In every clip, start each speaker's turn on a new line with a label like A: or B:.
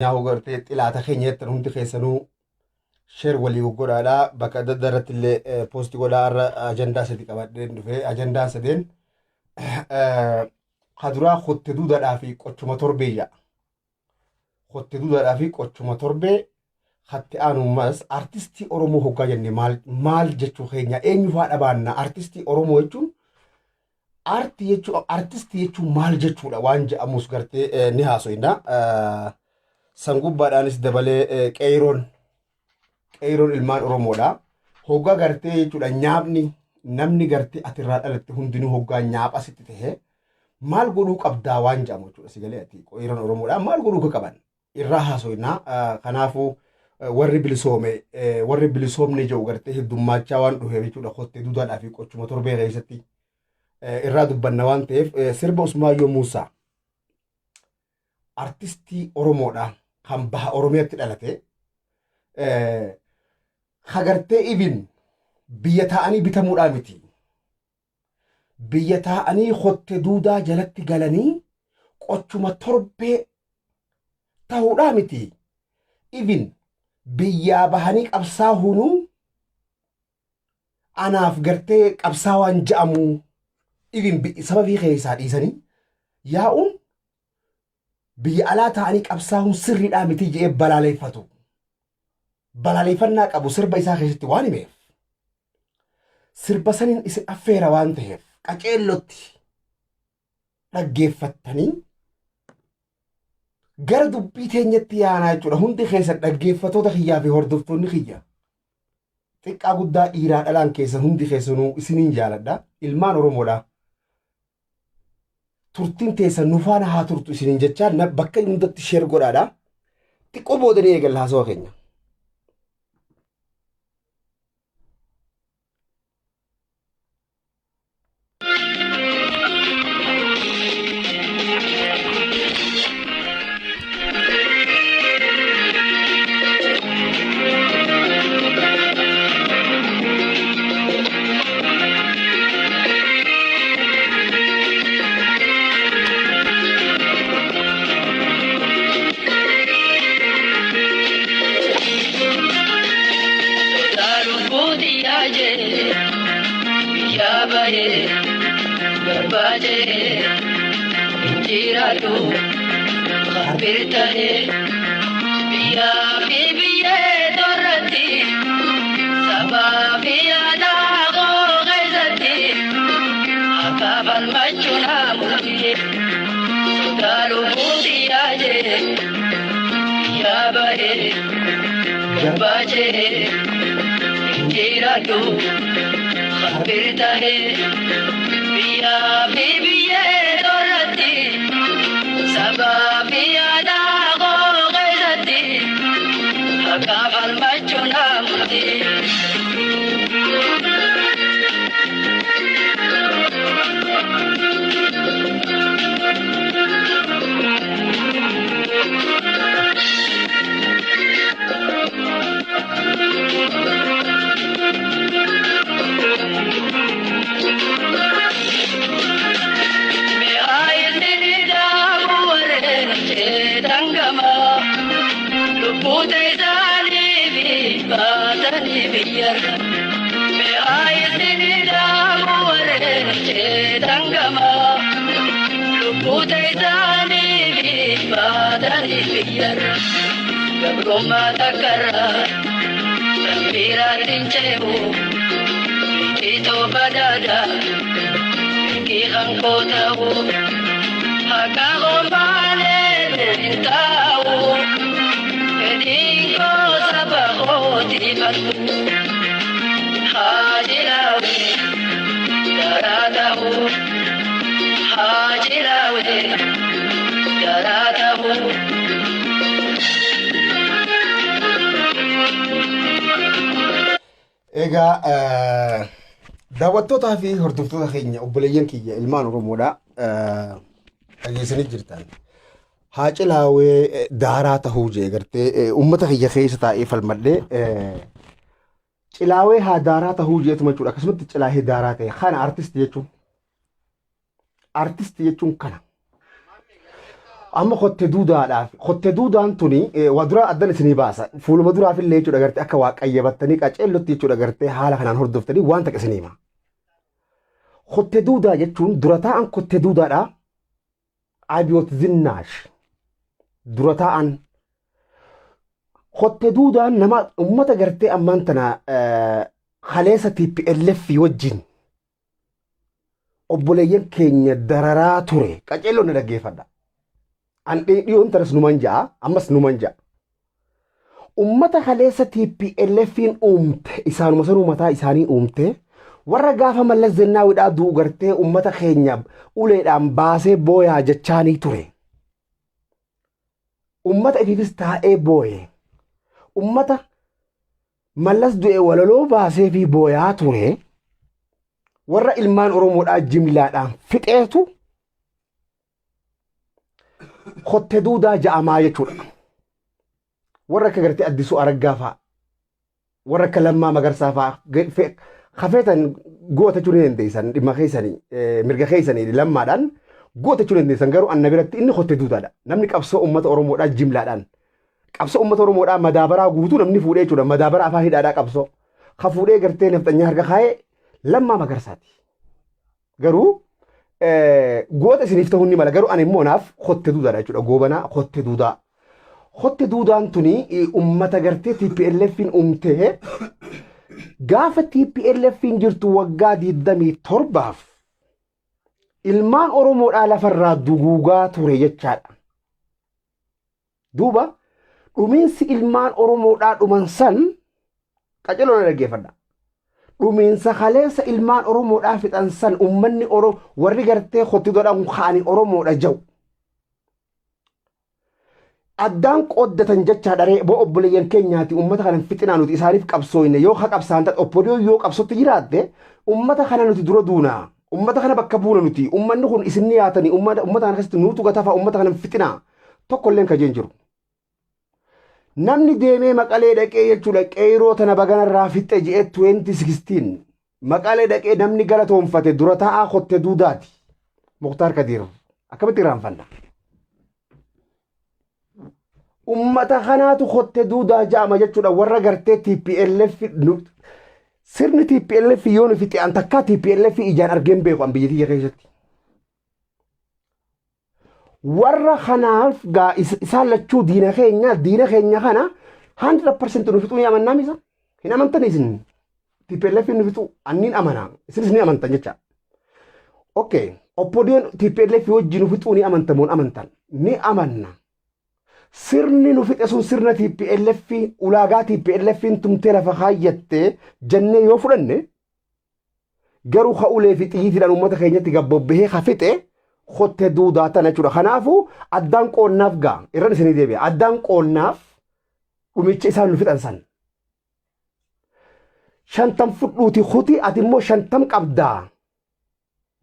A: Keenyaa gartee xilaata keenya jettan hundi keessanuu share walii godhaadha. Bakka adda addaa irratti illee poosti godhaa. Irra ajandaa sadi qabadheen dhufe. Ajandaan sadeen kaduraa kotte duudadhaa fi qochuma torbee jedha. Kotte duudadhaa fi qochuma torbee hatti aanummas artistii Oromoo hoggaa jenne maal maal jechuu keenya, eenyu faa dhabaanna, artistii Oromoo jechuun aartii jechuun, artistii jechuun maal jechuudha waan jedhamus gartee ni haasoyna. San gubbaadhaanis dabalee qeeyroon qeeyroon ilmaan Oromoodha. Hoggaa gartee jechuudha nyaapni namni gartee atirraa dhalatte hundinuu hoggaa nyaapha sitti ta'e maal godhuu qabdaa waan jedhamu jechuudha. Sigalee ati qeeyroon Oromoodha maal godhuu akka qaban irraa haasoyna. Kanaafuu warri bilisoome warri bilisoomne jedhu gartee heddummaachaa waan dhufeef jechuudha kottee duudhaadhaa fi qochuma torbee keessatti irraa dubbanna waan ta'eef, sirba Usmaayyoo Muusaa artistii Oromoodha kan baha Oromiyaatti dhalate hagartee ibin biyya taa'anii bitamuudhaa miti. Biyya taa'anii kotte duudaa jalatti galanii qochuma torbee ta'uudhaa miti. Ibin biyyaa bahanii qabsaa'uunuu anaaf gartee qabsaawaan ja'amu ibin sababii keessaa dhiisanii yaa'uun biyya alaa ta'anii qabsaa'uun sirriidhaa miti jedhee balaaleeffatu. Balaaleeffannaa qabu sirba isaa keessatti waan himeef sirba saniin isin affeera waan ta'eef qaceellotti dhaggeeffattanii gara dubbii teenyatti yaanaa jechuudha. Hundi keessan dhaggeeffattoota kiyyaa fi hordoftoonni kiyya xiqqaa guddaa dhiiraa dhalaan keessan hundi keessanuu isiniin jaaladha. Ilmaan Oromoodha. Turtiin teessan nu faana haa turtu isiniin jechaa bakka hundatti share godhaadha. Xiqqoo booda ni eegalla haasawaa keenya.
B: Sodaa lubbuuti yaajee biyyaa bahee garbaa jee injiraadhu hambir tahee biyyaa fi biyyee torratti sabaa fi aadaa koo keessatti akka falmachuu naa murtii. Sodaa lubbuuti yaajee biyyaa bahee garbaa jee injiraadhu hambir tahee biyyaa fi biyyee torratti sabaa fi aadaa koo keessatti akka falmachuu naa murtii. Gabrummaa takkarraa Sambiiraatiin ce'u Biqiltuu badhaadhaa Mirgi kan koo ta'u Haqa hombaalee hin taa'u Fedhiin koo saba kootiif al'u Haa jiraawee garaa ta'u Haa jiraawee garaa ta'u.
A: Egaa daawwattootaa fi hordoftoota keenya, obboleeyyan kiyya ilmaan Oromoodha. Dhageessanii jirtan. Haa cilaawee daaraa tahuu jee gartee uummata kiyya keessa taa'ee falmadhee cilaawee haa daaraa tahuu jeetuma jechuudha. Akkasumatti cilaahee daaraa ta'e kana artisti jechuun. Artisti jechuun kana. Amma kotte duudaadhaaf kotte duudaan tuni waa dura addan isinii baasa. Fuuluma duraaf illee jechuudha gartee akka waa qayyabattanii qaceellotti jechuudha gartee haala kanaan hordoftanii waan takka isinii hima. Kotte duudaa jechuun dura taa'an kotte duudaadha. Abiyoot Zinnaash dura taa'an kotte duudaan nama ummata gartee ammaan tana kaleessa TPLF wajjin obboleeyyan keenya dararaa ture qaceelloo na dhaggeeffadha. An dhiyoon tanas numan ja'a ammas numan ja'a. Ummata kaleessa TPLF'n uumte isaanuma sanuu mataa isaanii uumte warra gaafa Mallas Zeennaawidhaa du'u gartee ummata keenya uleedhaan baasee booyaa jechaanii ture. Ummata ifiifis taa'ee booye. Ummata Mallas du'e walaloo baasee fi booyaa ture. Warra ilmaan Oromoodhaa jimlaadhaan fixeetu kotte duudaa ja'amaa jechuudha. Warra akka gartee Addisuu Araggaa fa'a, warra akka Lammaa Magarsaa fa'a hafeetan goota jechuu ni dandeessan dhimma keessanii mirga keessanii Lammaadhaan goota jechuu ni dandeessan garuu anna biratti inni kotte duudaadha. Namni qabsoo uummata Oromoodhaa jimlaadhaan qabsoo uummata Oromoodhaa madaabaraa guutuu namni fuudhee jechuudha madaabaraa afaan hidhaadhaa qabsoo ka fuudhee gartee nafxanyaa harka kaa'ee Lammaa Magarsaati. Garuu goota isiniif ta'uu ni mala. Garuu ani immoo naaf kotte duudaadha jechuudha. Goobanaa kotte duudaa. Kotte duudaan tuni ummata gartee TPLFin uumtee gaafa TPLFin jirtu waggaa 27f ilmaan Oromoodhaa lafarraa duguugaa ture jechaadha. Duuba dhumiinsi ilmaan Oromoodhaa dhuman san qaceloo na dhaggeeffadha. Dhumiinsa kaleessa ilmaan Oromoodhaa fixan san uummanni Oromoo warri gartee kottidoodhaan ka'anii Oromoodha jau. Addaan qooddatan jechaa dharee boo obboleeyyan keenyaati uummata kana hin fixinaa nuti isaaniif qabsooyne yoo ka qabsaan ta'e obboloo yoo qabsotti jiraatte uummata kana nuti dura duunaa. Uummata kana bakka buuna nuti uummanni kun isin ni yaatanii uummata kana keessatti nuutu gatafa uummata kana hin fixinaa. Tokko illee kajeen jiru. Namni deemee Maqalee dhaqee jechuudha qeeroo tana baganarraa fixxe je'ee 2016 Maqalee dhaqee namni galatoonfate dura taa'aa kotte duudaati. Muktaar Kadiir akkamitti irraanfanna? Ummata kanaatu kotte duudaa ja'ama jechuudha warra gartee TPLF sirni TPLF yoo nu fixe an takkaa TPLF ijaan argeen beeku an biyya tiyya keessatti. Warra kanaaf gaa isaan lachuu diina keenya diina keenya kana 100% nu fixuu ni amannaa misa hin amantan isin TPLF nu fixuu anniin amana isinis ni amantan jecha. Okay Oppodiyoon TPLF wajjin nu fixuu ni amantamoon amantan ni amanna. Sirni nu fixe sun sirna TPLF ulaagaa TPLF tumtee lafa kaayyatte jennee yoo fudhanne garuu ka ulee fi xiyyiitiidhaan uummata keenyatti gabbobbahee ka fixe kotte duudaa tana jechuudha. Kanaafuu addaan qoonnaaf gaa irran isinii deebi'a. Addaan qoonnaaf dhumicha isaan nu fixan san. 50 fudhuuti kuti ati immoo 50 qabdaa.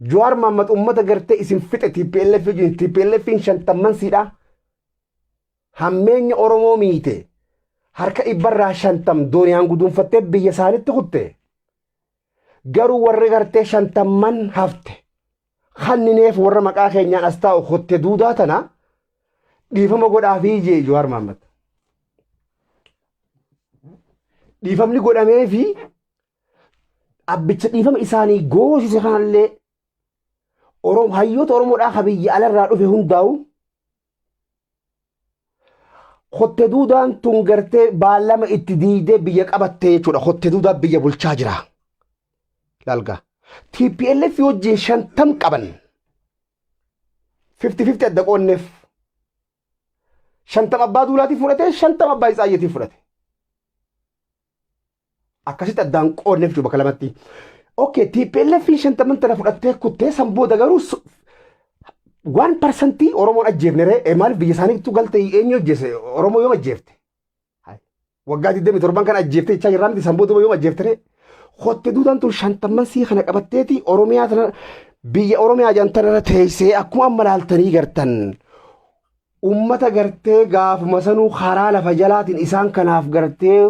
A: Jawaar Mahaammad uummata gartee isin fixe TPLF wajjin TPLFin shantamman siidha. Hammeenya Oromoo miite. Harka dhibbarraa 50 dooniyaan guduunfattee biyya isaanitti kutte. Garuu warri gartee shantamman hafte. Kannineef warra maqaa keenyaan as taa'u kotte duudaa tana dhiifama godhaafii jee Jawaar Mahaammad. Dhiifamni godhameefi abbicha dhiifama isaanii goosise kanallee Oromoo hayyoota Oromoodhaa ka biyya alarraa dhufe hundaa'u kotte duudaan tun gartee baallama itti diidee biyya qabattee jechuudha. Kotte duudaa biyya bulchaa jira. Laalgaa. TPLF wajjin 50 qaban. 50-50 adda qoonneef. 50 abbaa duulaatiif fudhate, 50 abbaa isaayyeetiif fudhate. Akkasitti addaan qoonneef jechuudha bakka lamatti. Okay, TPLF shantaman tana fudhattee kuttee san booda garuu waan parsantii Oromoon ajjeefne ree maaliif biyya isaaniitu galte eenyu ajjeese Oromoo yoom ajjeefte? Waggaa 27 kan ajjeefte jechaa jirraa miti san booda yoom ajjeefte ree? Kotte duudaan tun shantamman sii kana qabatteeti Oromiyaa tana biyya Oromiyaa jedhan tanarra teessee akkuma amma laaltanii gartan ummata gartee gaafuma sanuu karaa lafa jalaatiin isaan kanaaf gartee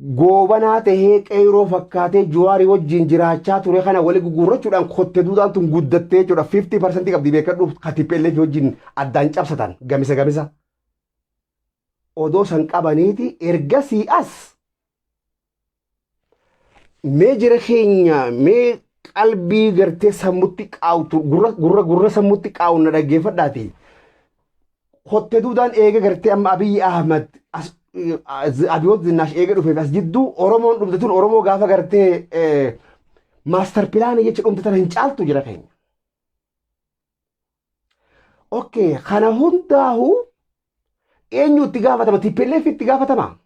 A: Goobanaa tahee qeyroo fakkaatee Juwaarii wajjin jiraachaa ture kana wali gugurrachuudhaan kotte duudaan tun guddattee jechuudha. 50% qabdi beekadhu ka TPLF wajjin addaan cabsatan gamisa gamisa. Odoo san qabaniiti ergasii as mee jira keenya mee qalbii gartee sammutti qaawtu gurra gurra gurra sammutti qaawun na dhaggeeffadhaati. Kotte duudaan eega gartee amma Abiyyi Ahmad as Abiyoot Zinnaash eega dhufeef as jidduu Oromoon dhumte tun Oromoo gaafa gartee maastar pilaanii jecha dhumte tana hin caaltu jira keenya. Okay, kana hundaahu eenyu itti gaafatama? TPLF itti gaafatama?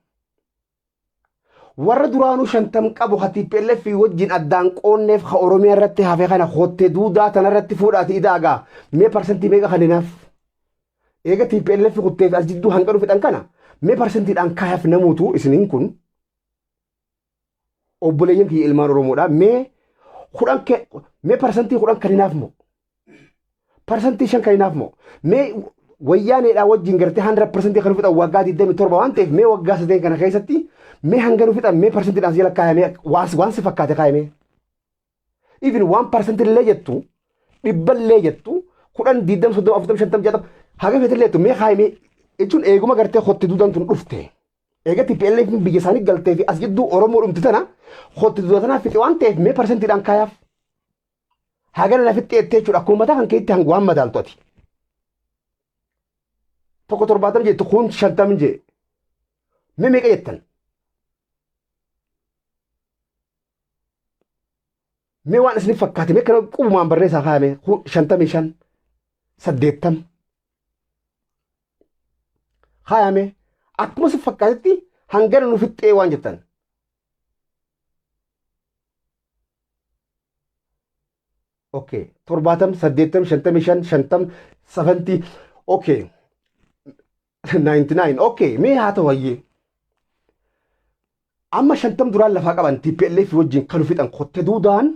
A: Warra duraanuu 50 qabu ha TPLF wajjin addaan qoonneef ha Oromiyaa irratti hafe kana kottee duudaa tana irratti fuudhaati idaagaa mee parsantii meeqa kanninaaf? Eega TPLF kutteef as jidduu hanga dhufedhan kana mee parsentiidhaan kaayaaf namuutu isiniin kun obboleeyyan kiyya ilmaan Oromoodha mee 10 mee parsantii 10 kanninaaf moo? Parsantii 5 kanninaaf moo? Mee wayyaaneedhaa wajjin gartee 100% kan fixan waggaa 27 waan ta'eef mee waggaa sadeen kana keessatti mee hanga nu fixan mee parsentiidhaan si jala kaayamee waan si fakkaate kaayamee. Even 1% illee jettu dhibba illee jettu 10 20 30 40 50 60 haga feete illee jettu mee kaayamee jechuun eeguma gartee hotti duudaan tun dhufte. Eega TPLF biyya isaanii galtee fi as jidduu Oromoo dhumti tana hotti duudaa tanaa fixe waan ta'eef mee parsentiidhaan kaayaaf. Hagana na fixxee jettee jechuudha. Akkuma mataa kan keetti hanga waan madaaltu ati. Tokko 70 jettu kun 50 jee. Mee meeqa jettan? Mee waan isin fakkaate mee kana qubumaan barreessaa kaayame 55 80 kaayame akkuma si fakkaatetti hangana nu fixxee waan jettan. Okay. 70, 80, 55, 50, 70. Okay. 99. Okay. Mee haa ta'u hayyee. Amma 50 duraan lafaa qaban TPLF wajjin kan fixan kotte duudaan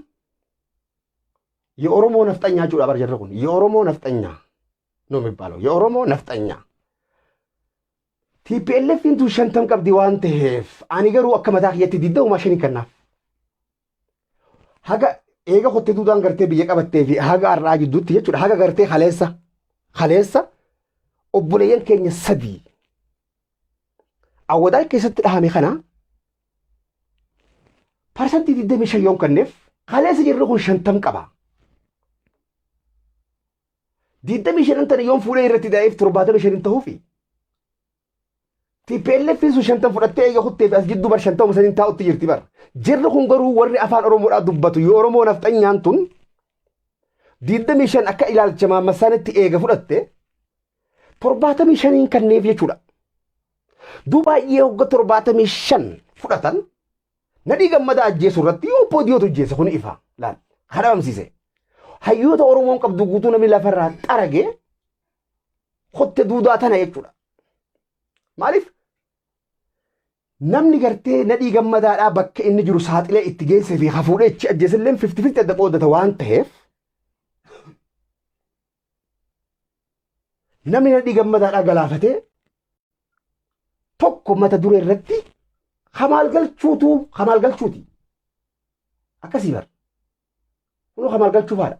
A: የኦሮሞ ነፍጠኛ jechuudha bar jarri kun የኦሮሞ ነፍጠኛ ነው የሚባለው የኦሮሞ ነፍጠኛ TPLF tun 50 qabdi waan ta'eef ani garuu akka mataa kiyyatti 25 kennaaf. Haga eega kottee duudaan gartee biyya qabattee fi haga har'aa jidduutti jechuudha haga gartee kaleessa kaleessa obboleeyyan keenya sadii awwadaa keessatti dhahame kana parsantii 25 yoon kenneef kaleessa jirri kun 50 qaba. 25 tana yoon fuudhee irratti daa'eef 75 ta'uufi. TPLF sun 50 fudhattee eega kuttee fi as jidduu bar 50 saniin taa'utti jirti bar. Jirri kun garuu warri afaan Oromoodhaa dubbatu yoo Oromoo nafxanyaan tun 25 akka ilaalcha maammasaanitti eega fudhatte 75 kanneef jechuudha. Duu baay'ee hogga 75 fudhatan Nadhii Gammadaa ajjeesu irratti obbo Diyootu ajjeese kun ifa laal kan dhabamsiise. Hayyoota Oromoon qabdu guutuu namni lafarraa xarage kotte duudaa tana jechuudha. Maaliif namni gartee Nadhii Gammadaadhaa bakka inni jiru saaxilee itti geessee fi hafuudhee ichi ajjeesellee fifti fifti adda qooddata waan ta'eef namni Nadhii Gammadaadhaa galaafatee tokko mata duree irratti kamaal galchuutu kamaal galchuuti. Akkasii bar. Kunoo kamaal galchuu faadha.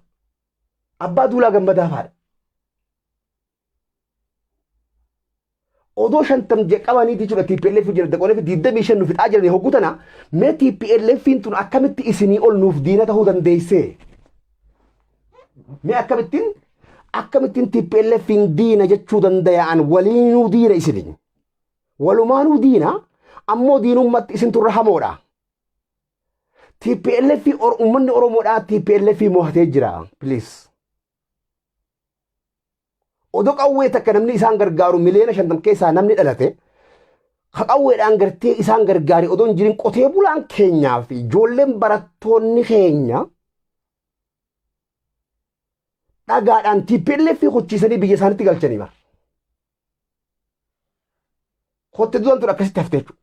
A: Abbaa Duulaa Gammadaa faadha. Odoo 50 qabanii jechuudha TPLF jira daqolee fi 25 nu fixaa jiranii hogguu tana mee TPLF tun akkamitti isinii ol nuuf diina ta'uu dandeessee? Mee akkamittiin akkamittiin TPLF diina jechuu dandaya'an waliinuu diina isinin. Walumaanuu diina ammoo diinummatti isin turre hamoodha. TPLF uummanni Oromoodhaa TPLF mo'atee jira. Please. Odoo qawwee takka namni isaan gargaaru miliyoona 50 keessaa namni dhalate ka qawweedhaan gartee isaan gargaare odoo hin jirin qotee bulaan keenyaa fi ijoolleen barattoonni keenya dhagaadhaan TPLF kuchiisanii biyya isaanitti galchanii bar. Kotte duudaan tun akkasitti hafte jechuudha.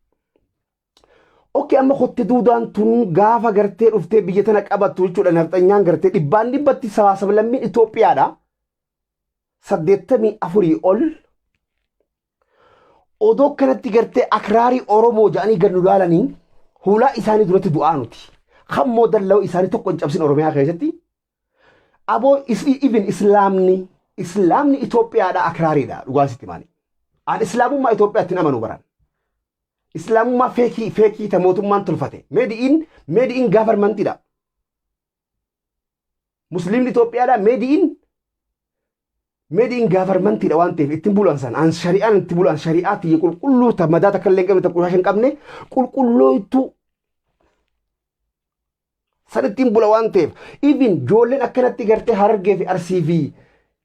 A: Okay, amma kotte duudaan tun gaafa gartee dhuftee biyya tana qabattu jechuudha nafxanyaan gartee dhibbaan dhibbatti sabaa sablammiin Itoophiyaadha. 84 ol odoo kanatti gartee akraarii Oromoo jedhanii gad nu laalanii Hulaa isaanii duratti du'aa nuti. Kammoo dalla'u isaanii tokko hin cabsin Oromiyaa keessatti. Aboo even islaamni Itoophiyaadha akraariidha dhugaa sitti maali. An islaamummaa Itoophiyaatti hin amanu baran. Islaamummaa fake fake ta mootummaan tolfate. Made in governmentidha. Musliimni Itoophiyaadha made in governmentidha waan ta'eef ittiin bulan san an shari'aan itti bulan shari'aa tiyya qulqulluu ta madaa takka illee hin qabne, ta qushaasha hin qabne, qulqullooytu san ittiin bula waan ta'eef, even ijoolleen akkanatti gartee Harargee fi Arsii fi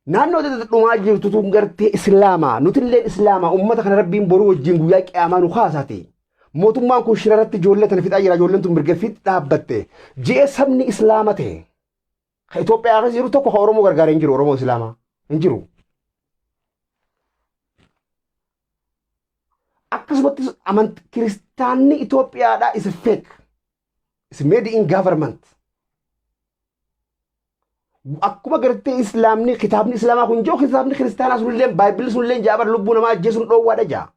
A: naannoo dhumaa jirtu tun gartee Islaamaa, nutilleen Islaamaa, ummata kana Rabbiin boruu wajjin guyyaa qiyaamaa nu kaasaati. Mootummaan kun shira irratti ijoollee tana fixaa jira, ijoolleen tun mirga fi dhaabbatte. Ji'ee sabni Islaama ta'e. Ka Itoophiyaa keessa jiru tokko ka Oromoo gargaaree hin jiru, Oromoo Islaamaa hin jiru. Akkasumatti amanti kiristaanni Itoophiyaadhaa is fake. Is made in government. Akkuma gartee Islaamni, kitaabni Islaamaa kun jiru, kitaabni kiristaanaa sunillee, Baayibilli sunillee jaabar lubbuu namaa ajjeesuun dhoowwaadha jaa.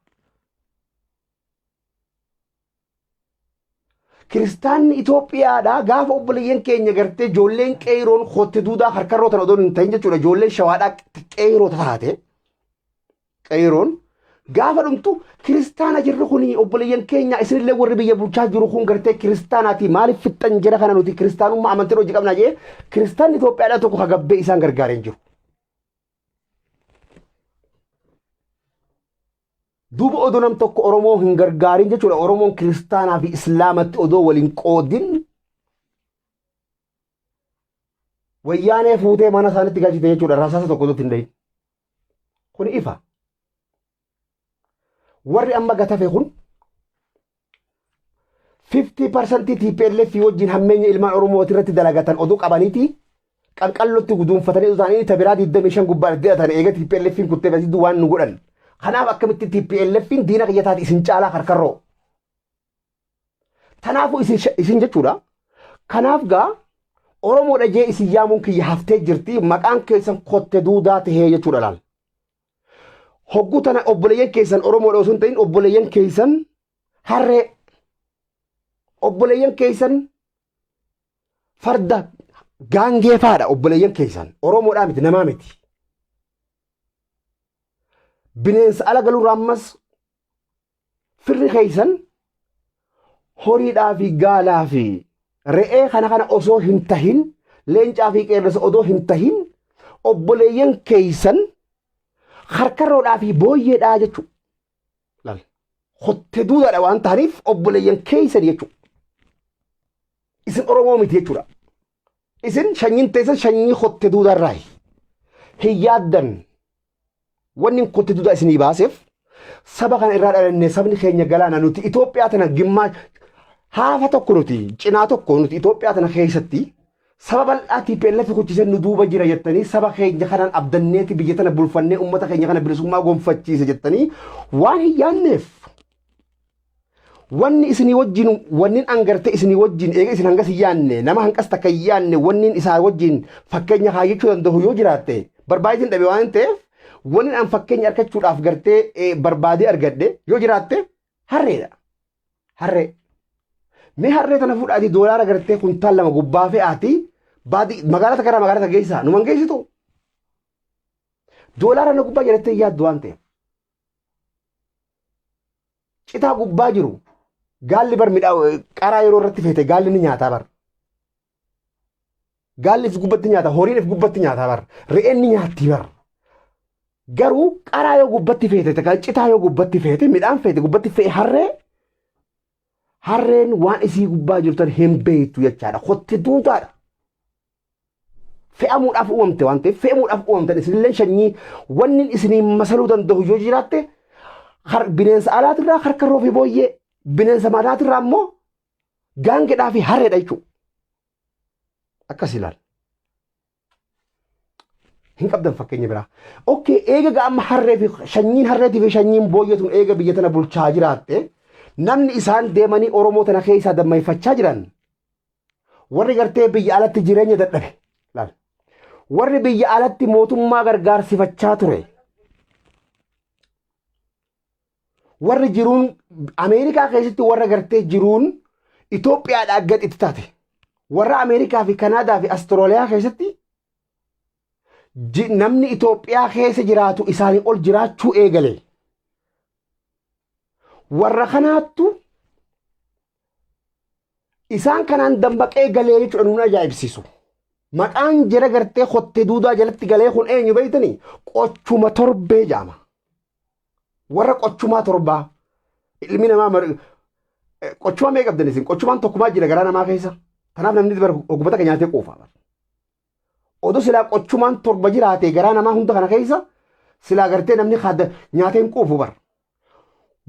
A: Kiristaanni Itoophiyaadhaa gaafa obboleeyyan keenya gartee ijoolleen qeeroon kotte duudaa harkarroo tan odoon hin ta'in jechuudha, ijoolleen Shawaadhaa qeeroo taate, qeeroon gaafa dhumtu kiristaana jirru kun obboleeyyan keenya, isinillee warri biyya bulchaa jiru kun gartee kiristaanaati, maaliif fixxan jira kana, nuti kiristaanummaa amantii hojii qabna jee kiristaanni Itoophiyaadhaa tokko kagabbee isaan gargaaree hin jiru. Duuba odoo nam tokko Oromoo hin gargaarin jechuudha. Oromoon kiristaanaa fi Islaamatti odoo waliin qoodin Wayyaanee fuutee mana isaanitti galchite jechuudha. Rasaasa tokko hin dhahin. Kun ifa. Warri amma gatafe kun 50% TPLF wajjin hammeenya ilmaan Oromoo irratti dalagatan oduu qabaniiti qanqallotti guduunfatanii isaanii ta biraa 25 gubbaan itti hidhatan eega TPLF kuttee basiitu waan nu godhan. Kanaaf akkamitti TPLF diina kiyya taate isin caalaa karkarroo. Tanaafuu isin jechuudha. Kanaaf gaa Oromoodha jee isin yaamuun kiyya haftee jirti, maqaan keessan kotte duudaa tahee jechuudha laal. Hogguu tana obboleeyyan keessan Oromoodha osoo hin ta'in obboleeyyan keessan harree, obboleeyyan keessan farda gaangee faadha, obboleeyyan keessan Oromoodhaa miti, namaa miti. Bineensa ala galuurraa ammas firri keessan horiidhaa fi gaalaa fi re'ee kana kana osoo hin tahin, leencaa fi qeerransa odoo hin tahin, obboleeyyan keessan harkarroodhaa fi booyyeedhaa jechuudha. Laal. Kotte duudaadha waan ta'aniif obboleeyyan keessan jechuudha. Isin Oromoo miti jechuudha. Isin shanyiin teessan shanyii kotte duudaarraayi. Hin yaaddan. Wanni kotte duudaa isinii baaseef saba kana irraa dhalannee, sabni keenya galaana, nuti Itoophiyaa tana gimmaa haafa tokko, nuti cinaa tokko, nuti Itoophiyaa tana keessatti saba bal'aa TPLF kuchise nu duuba jira jettanii, saba keenya kanaan abdanneeti biyya tana bulfannee uummata keenya kana bilisummaa gonfachiise jettanii waan hin yaadneef, wanni isinii wajjin, wanni angarte isinii wajjin eega isin hangas hin yaanne, nama hanqas takka hin yaanne, wanni isaa wajjin fakkeenya kaayyachuu danda'u yoo jiraatte barbaadeetiin dhabe waan ta'eef, wanni an fakkeenya argachuudhaaf gartee barbaadee argadhe yoo jiraatte harreedha. Harree. Mee harree tana fuudhaatii doolaara gartee kuntaal 2 gubbaa fe'aatii baadii magaalaa takka irraa magaalaa takka geessaa numan geessitu. Doolaara na gubbaa jedhattee yaaddu waan ta'eef. Citaa gubbaa jiru gaalli bar midhaa qaraa yeroo irratti feete gaalli ni nyaataa bar. Gaalli if gubbatti nyaata, horiin if gubbatti nyaata bar, re'een ni nyaatti bar. Garuu qaraa yoo gubbatti feete, takka citaa yoo gubbatti feete, midhaan feete gubbatti fe'e harree, harreen waan isii gubbaa jirtan hin beektu jechaadha. Kotte duudaadha. Fe'amuudhaaf uumamte waan ta'eef fe'amuudhaaf uumamtan isinillee sanyii wanni isinii masaluu danda'u yoo jiraatte bineensa alaatirraa harkarroo fi booyyee, bineensa manaatirraa immoo gaangedhaa fi harreedha jechuudha. Akkas ilaal. Hin qabdan fakkeenya biraa. Okay, eega gaa amma harree fi sanyiin harreetii fi sanyiin booyyee tun eega biyya tana bulchaa jiraatte, namni isaan deemanii Oromoo tana keessaa dammayfachaa jiran warri gartee biyya alatti jireenya dadhabe. Laal. Warri biyya alatti mootummaa gargaarsifachaa ture. Warri jiruun Ameerikaa keessatti warra gartee jiruun Itoophiyaadhaa gad itti taate. Warra Ameerikaa fi Kanaadaa fi Astirooliyaa keessatti namni Itoophiyaa keessa jiraatu isaanii ol jiraachuu eegale. Warra kanaattu isaan kanaan dammaqee galee jechuudha nuun ajaa'ibsiisu. Maqaan jara gartee kottee duudaa jalatti galee kun eenyu beektanii? Qochuma torbee jedhama. Warra qochumaa torbaa. Ilmi namaa qochuma meeqa qabdan isin? Qochumaan tokkumaa jira garaa namaa keessa. Kanaaf namni bara ogguma takka nyaatee quufa. Odoo silaa qochumaan torba jiraate garaa namaa hunda kana keessa silaa gartee namni nyaatee hin quufu bara.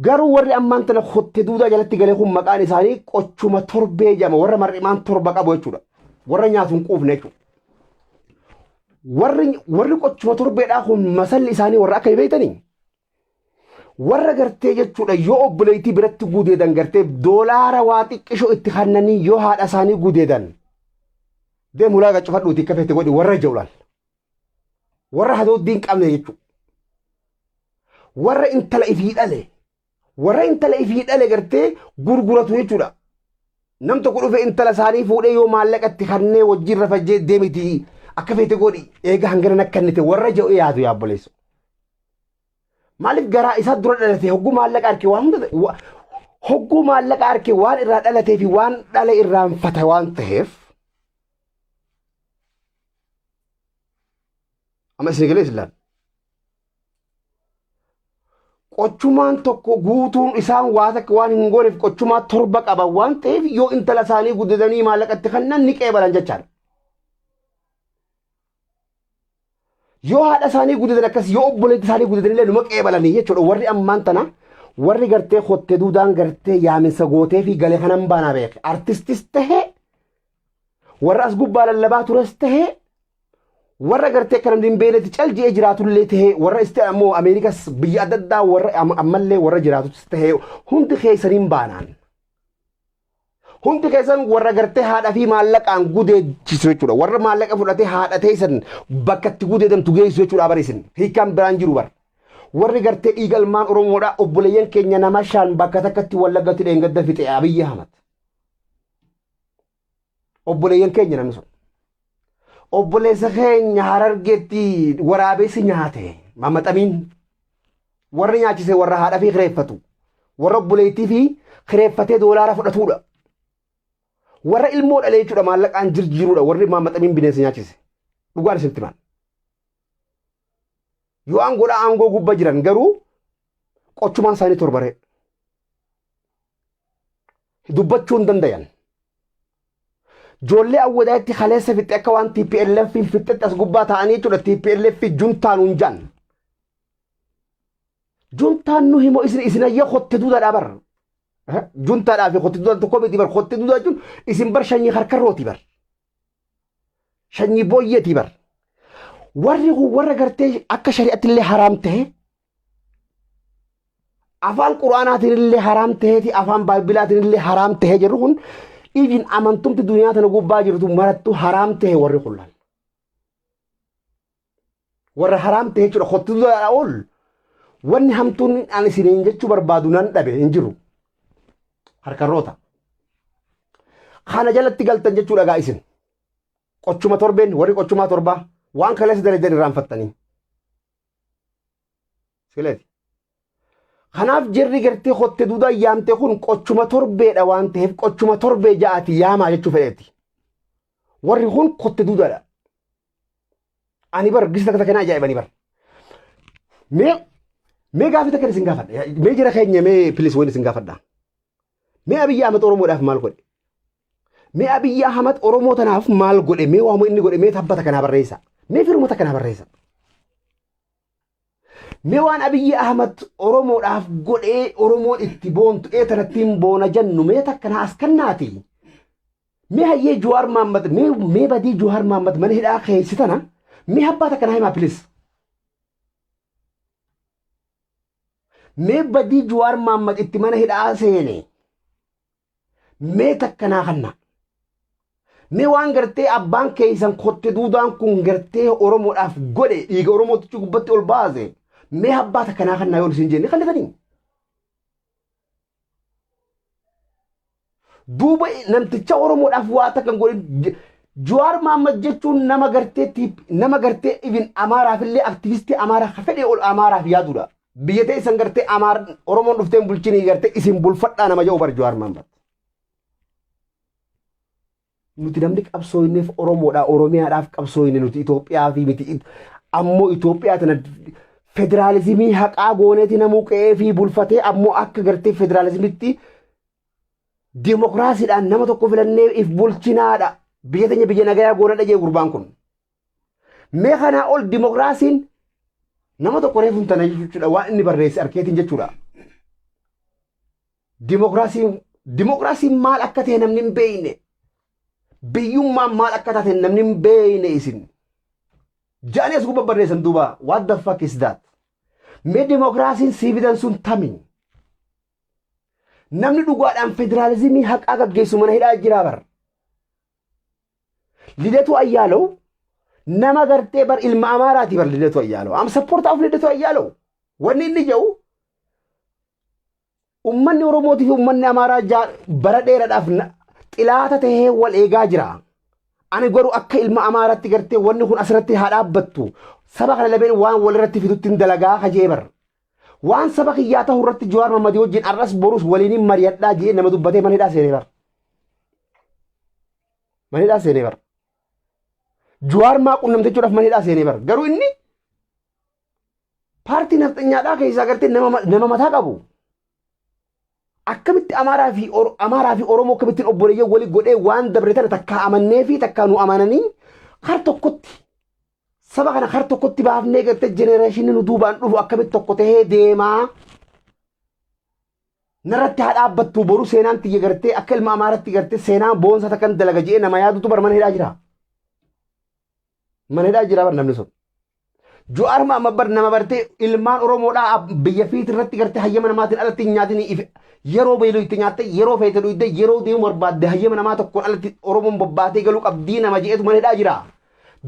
A: Garuu warri ammaan tana kotte duudaa jalatti galee kun maqaan isaanii qochuma torbee jedhama. Warra mar'imaan torba qabu jechuudha. Warra nyaatu hin quufne jechuudha. Warri qochuma torbeedhaa kun masalli isaanii warra akka beektanii warra gartee jechuudha yoo obboleettii biratti gudeedan gartee doolaara waa xiqqishoo itti kannanii yoo haadha isaanii gudeedan deemu laaga cufadhuuti akka feete godhi warra jawlaal. Warra hadooddii hin qabne jechuudha. Warra intala ifii dhale. Warra intala ifii dhale gartee gurguratu jechuudha. Nam tokko dhufe intala isaanii fuudhee yoo maallaqa itti kannee wajjin rafajjee deemiti akka feete godhi eega hangana nakka innite warra jedhu yaadu yaa obboleessa. Maaliif garaa isaa dura dhalate hogguu maallaqa arke waan hunda hogguu maallaqa arke waan irraa dhalatee fi waan dhale irraanfata waan ta'eef amma isin galee isin laal. Qochumaan tokko guutuun isaan waa takka waan hin gooneef qochumaa torba qaban waan ta'eef yoo intala isaanii guddatanii maallaqatti kennan ni qeebalan jechaadha. Yoo haadha isaanii guddatan akkas yoo obboleetti isaanii guddatan illee numa qeebalanii jechuudha. Warri ammaan tana warri gartee kottee duudaan gartee yaaminsa gootee fi galee kanan baanaa beeke. Artistis tahee warra as gubbaa lallabaa tures tahee warra gartee akka namni hin beeknetti cal je'ee jiraatullee tahee warra isti ammoo Ameerikas biyya adda addaa warra ammallee warra jiraatus tahee hundi keessaniin baanaan. Hundi keessan warra gartee haadha fi maallaqaan gudeechisu jechuudha. Warra maallaqa fudhatee haadha teessan bakka itti gudeedamtu geessu jechuudha bar isin. Hiikkaan biraan jiru bar. Warri gartee dhiiga ilmaan Oromoodha obboleeyyan keenya nama shan bakka takkatti Wallaggatti dheengadda fixe Abiyyi Ahmad. Obboleeyyan keenya namni sun. Obboleessa keenya Harargeetti waraabessi nyaate mamaxamiin warri nyaachise warra haadha fi kireeffatu warra obboleettii fi kireeffatee doolaara fudhatudha. Warra ilmoo dhalee jechuudha maallaqaan jirjiirudha warri mamaxamiin bineensa nyaachise. Dhugaan isinitti himan. Yoo aangoodhaa aangoo gubba jiran garuu qochumaan isaanii torbaree. Dubbachuu hin dandayan. Joollee awwadaa'itti kaleessa fixxe akka waan TPLF fixxetti as gubbaa ta'anii jechuudha TPLF juntaan hun jaan. Juntaan nu himoo isin isin ayya kotte duudaadhaa bar. Juntaadhaa fi kotte duudaan tokko miti bar kotte duudaa jechuun isin bar shanyii harkarrooti bar. Shanyii booyyeeti bar. Warri kun warra gartee akka shari'atti illee haraam ta'e afaan quraanaatiin illee haraam ta'eeti afaan baabilaatiin illee haraam ta'ee jirru kun even amantumti duniyaa tana gubbaa jirtu marattu haraam ta'e warri kun laal. Warra haraam ta'e jechuudha kottuudhaa ol wanni hamtuun ani isiniin jechuu barbaadu nan dhabe hin jiru. Harkarroota. Kana jalatti galtan jechuudha gaa isin. Qochuma torbeen warri qochumaa torbaa waan kaleessa dalagan irraanfattanii. Sileeti. Kanaaf jarri gartee kotte duudaa yaamte kun qochuma torbeedha waan ta'eef qochuma torbee ja'aati yaamaa jechuu fedheeti. Warri kun kotte duudaadha. Ani bar gisa takka takka ajaa'ibanii bar. Mee mee gaafii takka isin gaafadha. Mee jara keenya mee pilis wayin isin gaafadha. Mee Abiyyi Ahmad Oromoodhaaf maal godhe? Mee Abiyyi Ahmad Oromoo tanaaf maal godhe? Mee waamuu inni godhe mee tabbata kanaa barreessa. Mee firuma takka naa barreessa. Mee waan Abiyyi Ahmad Oromoodhaaf godhee Oromoon itti boontu ee tanattiin boona jennu mee takka naa as kannaati. Mee hayyee Jawaar Mahaammad mee badii Jawaar Mahaammad mana hidhaa keessi tana mee abbaa takka naa himaa pilis. Mee badii Jawaar Mahaammad itti mana hidhaa seene mee takka naa kannaa. Mee waan gartee abbaan keessan kotte duudaan kun gartee Oromoodhaaf godhe dhiiga Oromootichi gubbatti ol baase mee abbaa takka naa kannaa yoo isin jenne kannatanii. Duuba namticha Oromoodhaaf waa takka hin godhin Jawaar Mahaammad jechuun nama gartee nama gartee even Amaaraaf illee aktivistii Amaaraa ka fedhee ol Amaaraaf yaadudha. Biyya ta'e isan gartee Amaar Oromoon dhuftee hin bulchinii gartee isin bulfadhaa nama jedhu bar Jawaar Mahaammad. Nuti namni qabsooyneef Oromoodha Oromiyaadhaaf qabsooyne nuti Itoophiyaa fi miti ammoo Itoophiyaa tana federaalizimii haqaa gooneeti namuu qe'ee fi bulfatee ammoo akka gartee federaalizimitti Dimokiraasiidhaan nama tokko filannee if bulchinaadha. Biyya teenya biyya nagayaa goonadha jee gurbaan kun. Mee kanaa ol dimokiraasiin nama tokko reefuun tana jechuudha waan inni barreesse arkeetiin jechuudha. Dimokiraasiin dimokiraasiin maal akka ta'e namni hin beekne. Biyyummaan maal akka taate namni hin beekne isin. Ja'anii as gubbaa barreessan duuba what the fuck is that? Mee dimokiraasiin sii fidan sun tami? Namni dhugaadhaan federaalizimii haqaa gaggeessu mana hidhaa jiraa bar. Lidetu Ayyaalew nama gartee bar ilma Amaaraati bar Lidetu Ayyaalew. Am supporter of Lidetu Ayyaalew. Wanni inni jedhu ummanni Oromootii fi ummanni Amaaraa bara dheeraadhaaf xilaata tahee wal eegaa jira. Ani garuu akka ilma Amaaraatti gartee wanni kun asirratti haa dhaabbattu. Saba kana lameen waan walirratti fidutti hin dalagaa kajee bar. Waan saba kiyyaa ta'u irratti Jawaar Mahammadii wajjin har'as borus waliinin mari'adhaa jedhee nama dubbatee mana hidhaa seenee bar. Mana hidhaa seenee bar. Jawaar maa qunnamte jechuudhaaf mana hidhaa seenee bar. Garuu inni paartii nafxanyaadhaa keessaa gartee nama mataa qabu. Akkamitti Amaaraa fi Oromoo akkamittiin obboleeyyan wali godhee waan dabre tana takkaa amannee fi takkaa nu amananii har tokkotti Saba kana kar tokkotti baafnee gartee jenereeshinii nu duubaan dhufu akkamitti tokko tahee deemaa. Narratti haa dhaabbattu boru seenaan tiyya gartee akka ilma amaaratti gartee seenaa boonsa takkan dalaga je'ee nama yaadutu bar mana hidhaa jira. Mana hidhaa jira bar namni sun. Ju'aar amma bar nama bartee ilmaan Oromoodhaa biyya fiit irratti gartee hayyama namaatiin alatti hin nyaatin yeroo beelu itti nyaatte yeroo feete dhuyde yeroo deemu barbaadde hayyama namaa tokkoon alatti Oromoon bobbaatee galuu qabdii nama je'etu mana hidhaa jira.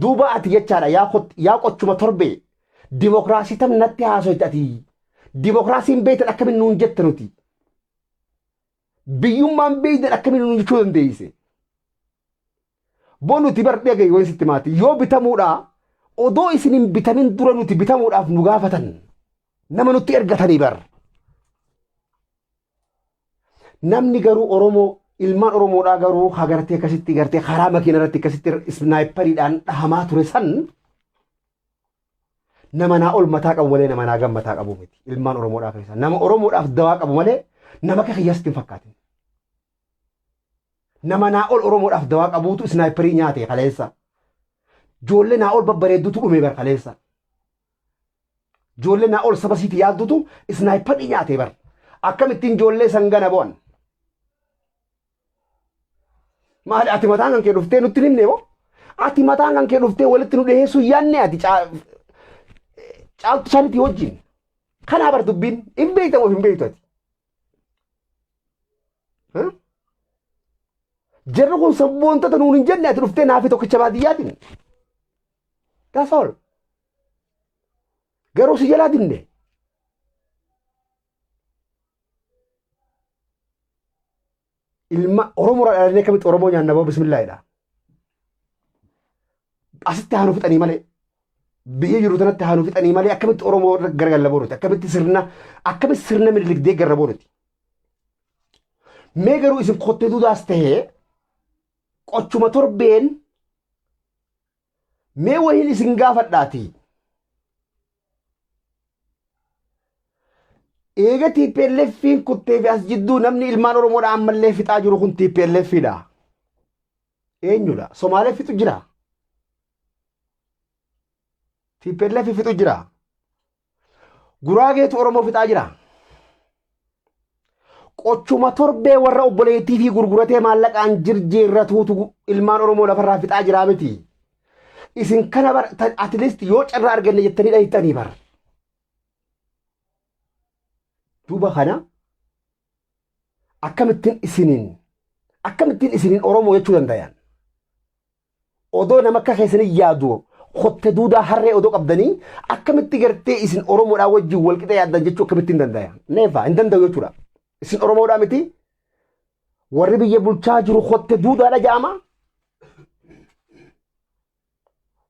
A: Duuba ati jechaadha yaa kot- yaa qochuma torbee dimokiraasii tam natti haasoyte ati dimokiraasiin beektan akkamiin nuun jette nuti biyyummaan beektan akkamiin nuun jechuu dandeeyse boo nuti bar dhaga'i wayin sitti maati yoo bitamuudha odoo isin hin bitamin dura nuti bitamuudhaaf nu gaafatan nama nutti ergatanii bar Namni garuu Oromoo ilmaan Oromoodhaa garuu hagartee akkasitti gartee karaa makiina irratti akkasitti isnaayipariidhaan dhahamaa ture san nama naa ol mataa qabu malee nama naa gad mataa qabu miti ilmaan Oromoodhaa keessaa nama Oromoodhaaf dawaa qabu malee nama akka kiyyaasitti hin fakkaatin. Nama naa ol Oromoodhaaf dawaa qabuutu isnaayiparii nyaate kaleessa. Ijoollee naa ol babbareedduutu dhume bar kaleessa. Ijoollee naa ol saba siiti yaaddutu isnaayiparii nyaate bar. Akkamittiin ijoollee san gana bo'an. Maali ati mataan kan kee dhuftee nutti hin himne moo? Ati mataan kan kee dhuftee walitti nu dhiyeessuu yaadne ati caaltu sanitti wajjin. Kanaa bar dubbiin hin beektamu hin beektu ati. Jarri kun sabboontota nuun hin jenne ati dhuftee naafi tokkicha baadiyyaatiin. That's all. Garuu si jalaa dinne. Ilma Oromoo irraa dhalannee akkamitti Oromoo nyaanna boo bismillaahidha. Asitti haa nu fixanii malee. Biyya jiru tanatti haa nu fixanii malee akkamitti Oromoo irra garagalla boo nuti akkamitti sirna akkamitti sirna minilik deeggarra boo nuti. Mee garuu isin kottee duudaas tahee qochuma torbeen Mee wahiin isin gaafadhaatii. Eega TPLF'n kuttee fi as jidduu namni ilmaan Oromoodha ammallee fixaa jiru kun TPLF'dha. Eenyudha? Somaalee fixu jira. TPLF fixu jira. Guraageetu Oromoo fixaa jira. Qochuma torbee warra obboleettii fi gurguratee maallaqaan jirjiirratuutu ilmaan Oromoo lafarraa fixaa jiraa miti. Isin kana bar at least yoo carraa arganne jettanii dhayxanii bar. Duuba kana akkamittiin isiniin akkamittiin isiniin Oromoo jechuu dandayan. Odoo nama akka keessanii yaadu kotte duudaa harree odoo qabdanii akkamitti gartee isin Oromoodhaa wajjin wal qixa yaaddan jechuu akkamitti hin dandaya? Neefa hin danda'u jechuudha. Isin Oromoodhaa miti. Warri biyya bulchaa jiru kotte duudaadha jedhama.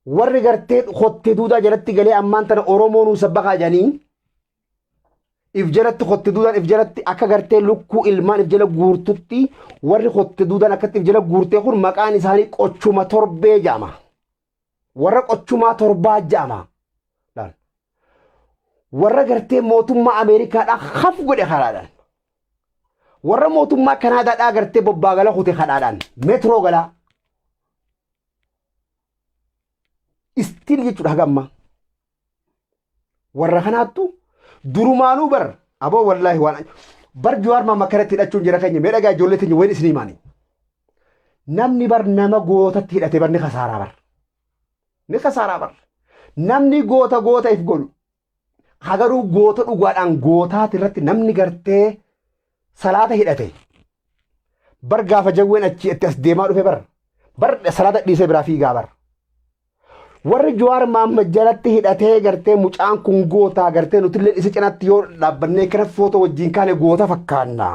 A: Warri gartee kotte duudaa jalatti galee ammaan tana Oromoo nuu sabbakaa jedhanii if jalatti kotte duudaan if jalatti akka gartee lukkuu ilmaan if jala guurtutti warri kotte duudaan akkatti if jala guurtee kun maqaan isaanii qochuma torbee jedhama. Warra qochumaa torbaa jedhama. Laal. Warra gartee mootummaa Ameerikaadhaa haf godhe karaadhaan. Warra mootummaa Kanaadaadhaa gartee bobbaagala kute kadhaadhaan meetiroo galaa. Istiil jechuudha haga ammaa. Warra kanaattu durumaanuu bar aboo wallaahi waan bar Jawaar Maamma kanatti hidhachuun jira keenya mee dhagaa ijoollee teenya wayin isin himaani. Namni bar nama gootatti hidhate bar ni kasaaraa bar. Ni kasaaraa bar. Namni goota goota if godhu. Hagaruu goota dhugaadhaan gootaati irratti namni gartee salaata hidhate. Bar gaafa jawween achi itti as deemaa dhufe bar. Bar salaata dhiisee biraa fiigaa bar. Warri Jawaar Mahaammad jalatti hidhatee gartee mucaan kun gootaa gartee nutillee isa cinaatti yoo dhaabbannee kana footoo wajjin kaane goota fakkaanna.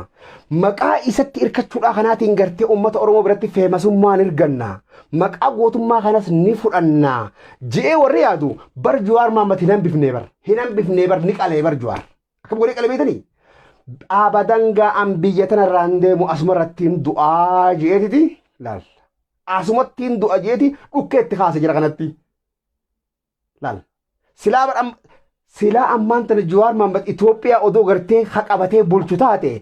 A: Maqaa isatti hirkachuudhaa kanaatiin gartee uummata Oromoo biratti feemasummaa ni arganna. Maqaa gootummaa kanas ni fudhanna. Je'ee warri yaadu bar Jawaar Mahaammad hin hambifnee bar. Hin hambifnee bar ni qalee bar Jawaar. Akkam godhee qalee beektanii? Abadan ga'an biyya tanarraa hin deemu asuma irrattiin du'aa je'eetiti laal. Asumattiin du'a jeeti dhukkee itti kaase jira kanatti. Laal. Silaa bar silaa ammaan tana Jawaar Mahaammad Itoophiyaa odoo gartee haqabatee bulchu taate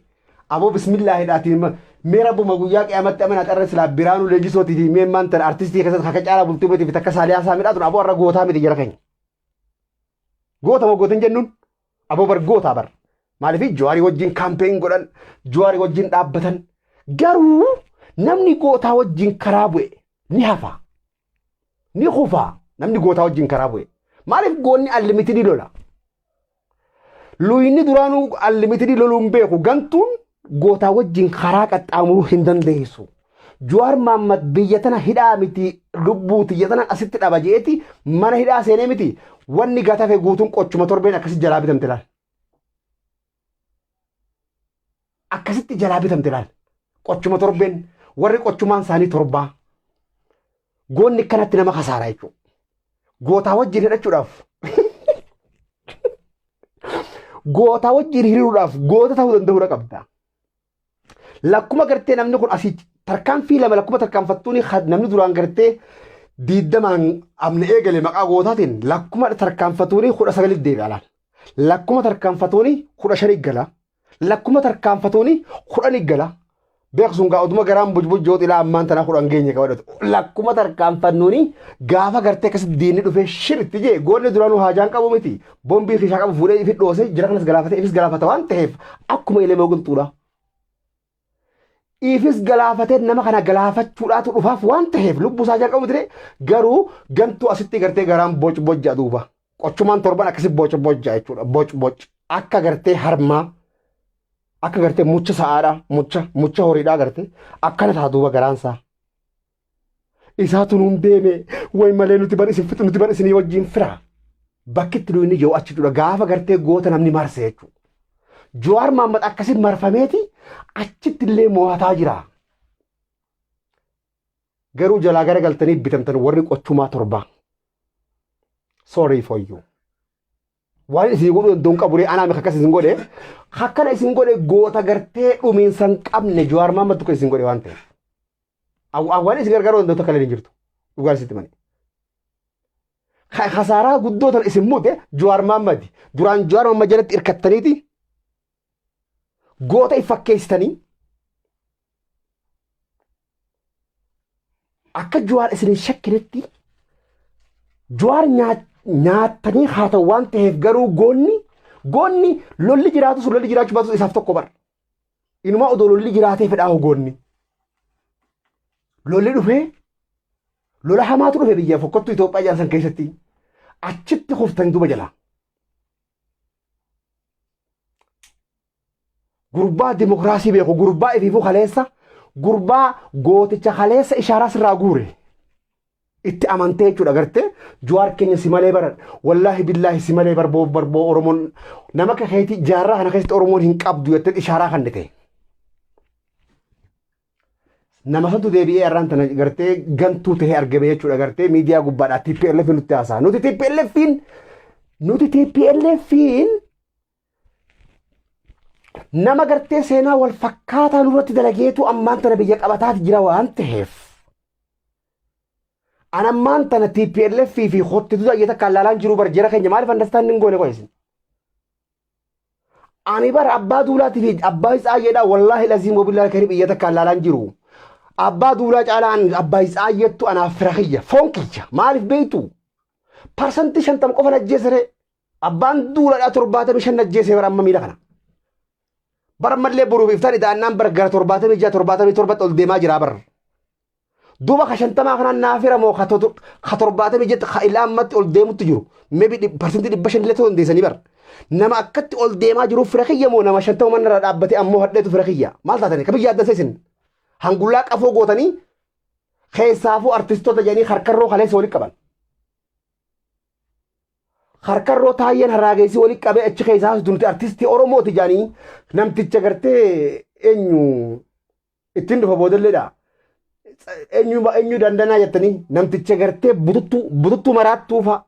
A: aboo bismillaahidhaatiin mee rabbuma guyyaa qiyaamatti amanaa xarra silaa Biraanuu Leenjisootii fi mee ammaan tana artistii keessatti haka caalaa bultii miti fi takka Saaliyaa Saamidhaa tun aboo har'a gootaa miti jara keenya. Goota moo goota hin jennuun? Aboo bar gootaa bar. Maaliif Jawaarii wajjin kaampeen godhan, Jawaarii wajjin dhaabbatan. Garuu namni gootaa wajjin karaa bu'e ni hafa. Ni kufa namni gootaa wajjin karaa bu'e. Maaliif goonni unlimited lola? Luyni duraanuu unlimited loluu hin beeku. Gantuun gootaa wajjin karaa qaxxaamuruu hin dandeessu. Jawaar Mahaammad biyya tana hidhaa miti lubbuu tiyya tana asitti dhaba jeeti mana hidhaa seenee miti wanni gatafe guutuun qochuma torbeen akkasi jalaa bitamte laal. Akkasitti jalaa bitamte laal. Qochuma torbeen warri qochumaan isaanii torbaa. Goonni kanatti nama kasaaraa jechuudha. Gootaa wajjin hidhachuudhaaf gootaa wajjin hiriiruudhaaf goota ta'uu danda'uudha qabda. Lakkuma gartee namni kun asii tarkaanfii lama lakkuma tarkaanfattuun namni duraan gartee diiddamaan amna eegale maqaa gootaatiin lakkuma tarkaanfatuun 19 deebi'a laal. Lakkuma tarkaanfatuun 15 gala. Lakkuma tarkaanfatuun 10 gala. Beeksuun gaa oduma garaan bujbujjoo xilaa ammaan tanaa 10 geenye qabadhatu. Lakkuma tarkaanfannuuni gaafa gartee akkasitti diinni dhufee shiritti jee goonni duraanuu haajaan qabu miti. Bombii kishaa qabu fuudhee ifi dhoosee jara kanas galaafate ifis galaafata waan ta'eef akkuma elemoo qilxuudha. Ifis galaafatee nama kana galaafachuudhaatu dhufaaf waan ta'eef lubbuu isaa haajaan qabu miti garuu gantuu asitti gartee garaan boc bojja duuba. Qochumaan torban akkasi boc bojja jechuudha. Boc boc akka gartee harmaa akka gartee mucha sa'aadha mucha mucha horiidhaa gartee akkana ta'a duuba garaan isaa. Isaatu nuun deeme way malee nuti bar isin fixu nuti bar isinii wajjin fira. Bakki itti inni jiru achi jechuudha gaafa gartee goota namni marse jechuudha. Jawaar Mahaammad akkasi marfameeti achitti illee mo'ataa jira. Garuu jalaa gara galtanii bitamtan warri qochumaa torbaa. Sorry for you. Waan isin godhuu danda'u hin qabu ree anaa miti akkas isin godhe. Akkana isin godhe goota gartee dhumiinsa hin qabne Jawaar Mahaammad tokko isin godhe waan ta'eef. Waan isin gargaaruu danda'u takka illee hin jirtu. Dhugaan sitti mani. Kasaaraa guddoo tan isin mute Jawaar Mahaammad. Duraan Jawaar Mahaammad jalatti hirkattaniiti goota if fakkeessitanii akka Jawaar isin hin shakkinetti Jawaar nyaattanii haa ta'u waan ta'eef garuu goonni lolli jiraatus lolli jiraachuu baatus isaaf tokko bara. Inumaa odoo lolli jiraatee fedhaa goonni. Lolli dhufee lola hamaatu dhufe biyya fokkottuu Itoophiyaa jedhan san keessatti achitti kuftanii duuba jalaa. Gurbaa dimokiraasii beeku gurbaa ifiifuu kaleessa gurbaa gooticha kaleessa ishaaraa sirraa guure. Itti amantee jechuudha gartee Jawaar keenya si malee baran wallaahi billaahi si malee barboo barboo Oromoon nama akka keetii jaarraa kana keessatti Oromoon hin qabdu jettee ishaaraa kennite. Nama santu deebi'ee har'aan tana gartee gantuu tahee argame jechuudha, gartee miidiyaa gubbaadhaa TPLF nutti haasa'a. Nuti TPLFin nama gartee seenaa wal fakkaataa nurratti dalageetu ammaan tana biyya qabataati jira waan ta'eef. An ammaan tana TPLF fi hottitu ayya takka laalaan jiru bar. Jara keenya maaliif understand hin goone qo'esin? Ani bara abbaa duulaatii fi abbaa isaayyeedha, wallaahi laziim wabillaahi karim, iyya takka laalaan jiru. Abbaa duulaa caalaan abbaa isaayyeettu anaaf fira kiyya, foon kiyya. Maaliif beektu? 50% qofa ajjeesere. Abbaan duulaadhaa 75 ajjeesee bara amma miila kana. Bara ammallee boruuf iftaan ida'annaan bara gara 76, 77tti ol deemaa jira bara. Duuba ka 50 kanaan naafira moo ka 76 ka ilaa ammatti ol deemutti jiru? Maybe 500% illee ta'uu dandeessanii bara. Nama akkatti ol deemaa jiru fira kiyya moo nama 50 manarra dhaabbatee ammoo hadheetu fira kiyya? Maal taatanii? Ka biyya adda isin? Hangullaa qafoo gootanii keessaafuu artistoota jedhanii harkarroo kaleessa walitti qaban. Harkarroo taayyeen haraageessi walitti qabee achi keessaa nuti artistii Oromooti jedhanii namticha gartee eenyu ittiin dhufa boodalleedha. Eenyu eenyu dandanaa jettanii namticha gartee bututtuu bututtuu maraattuu fa'a.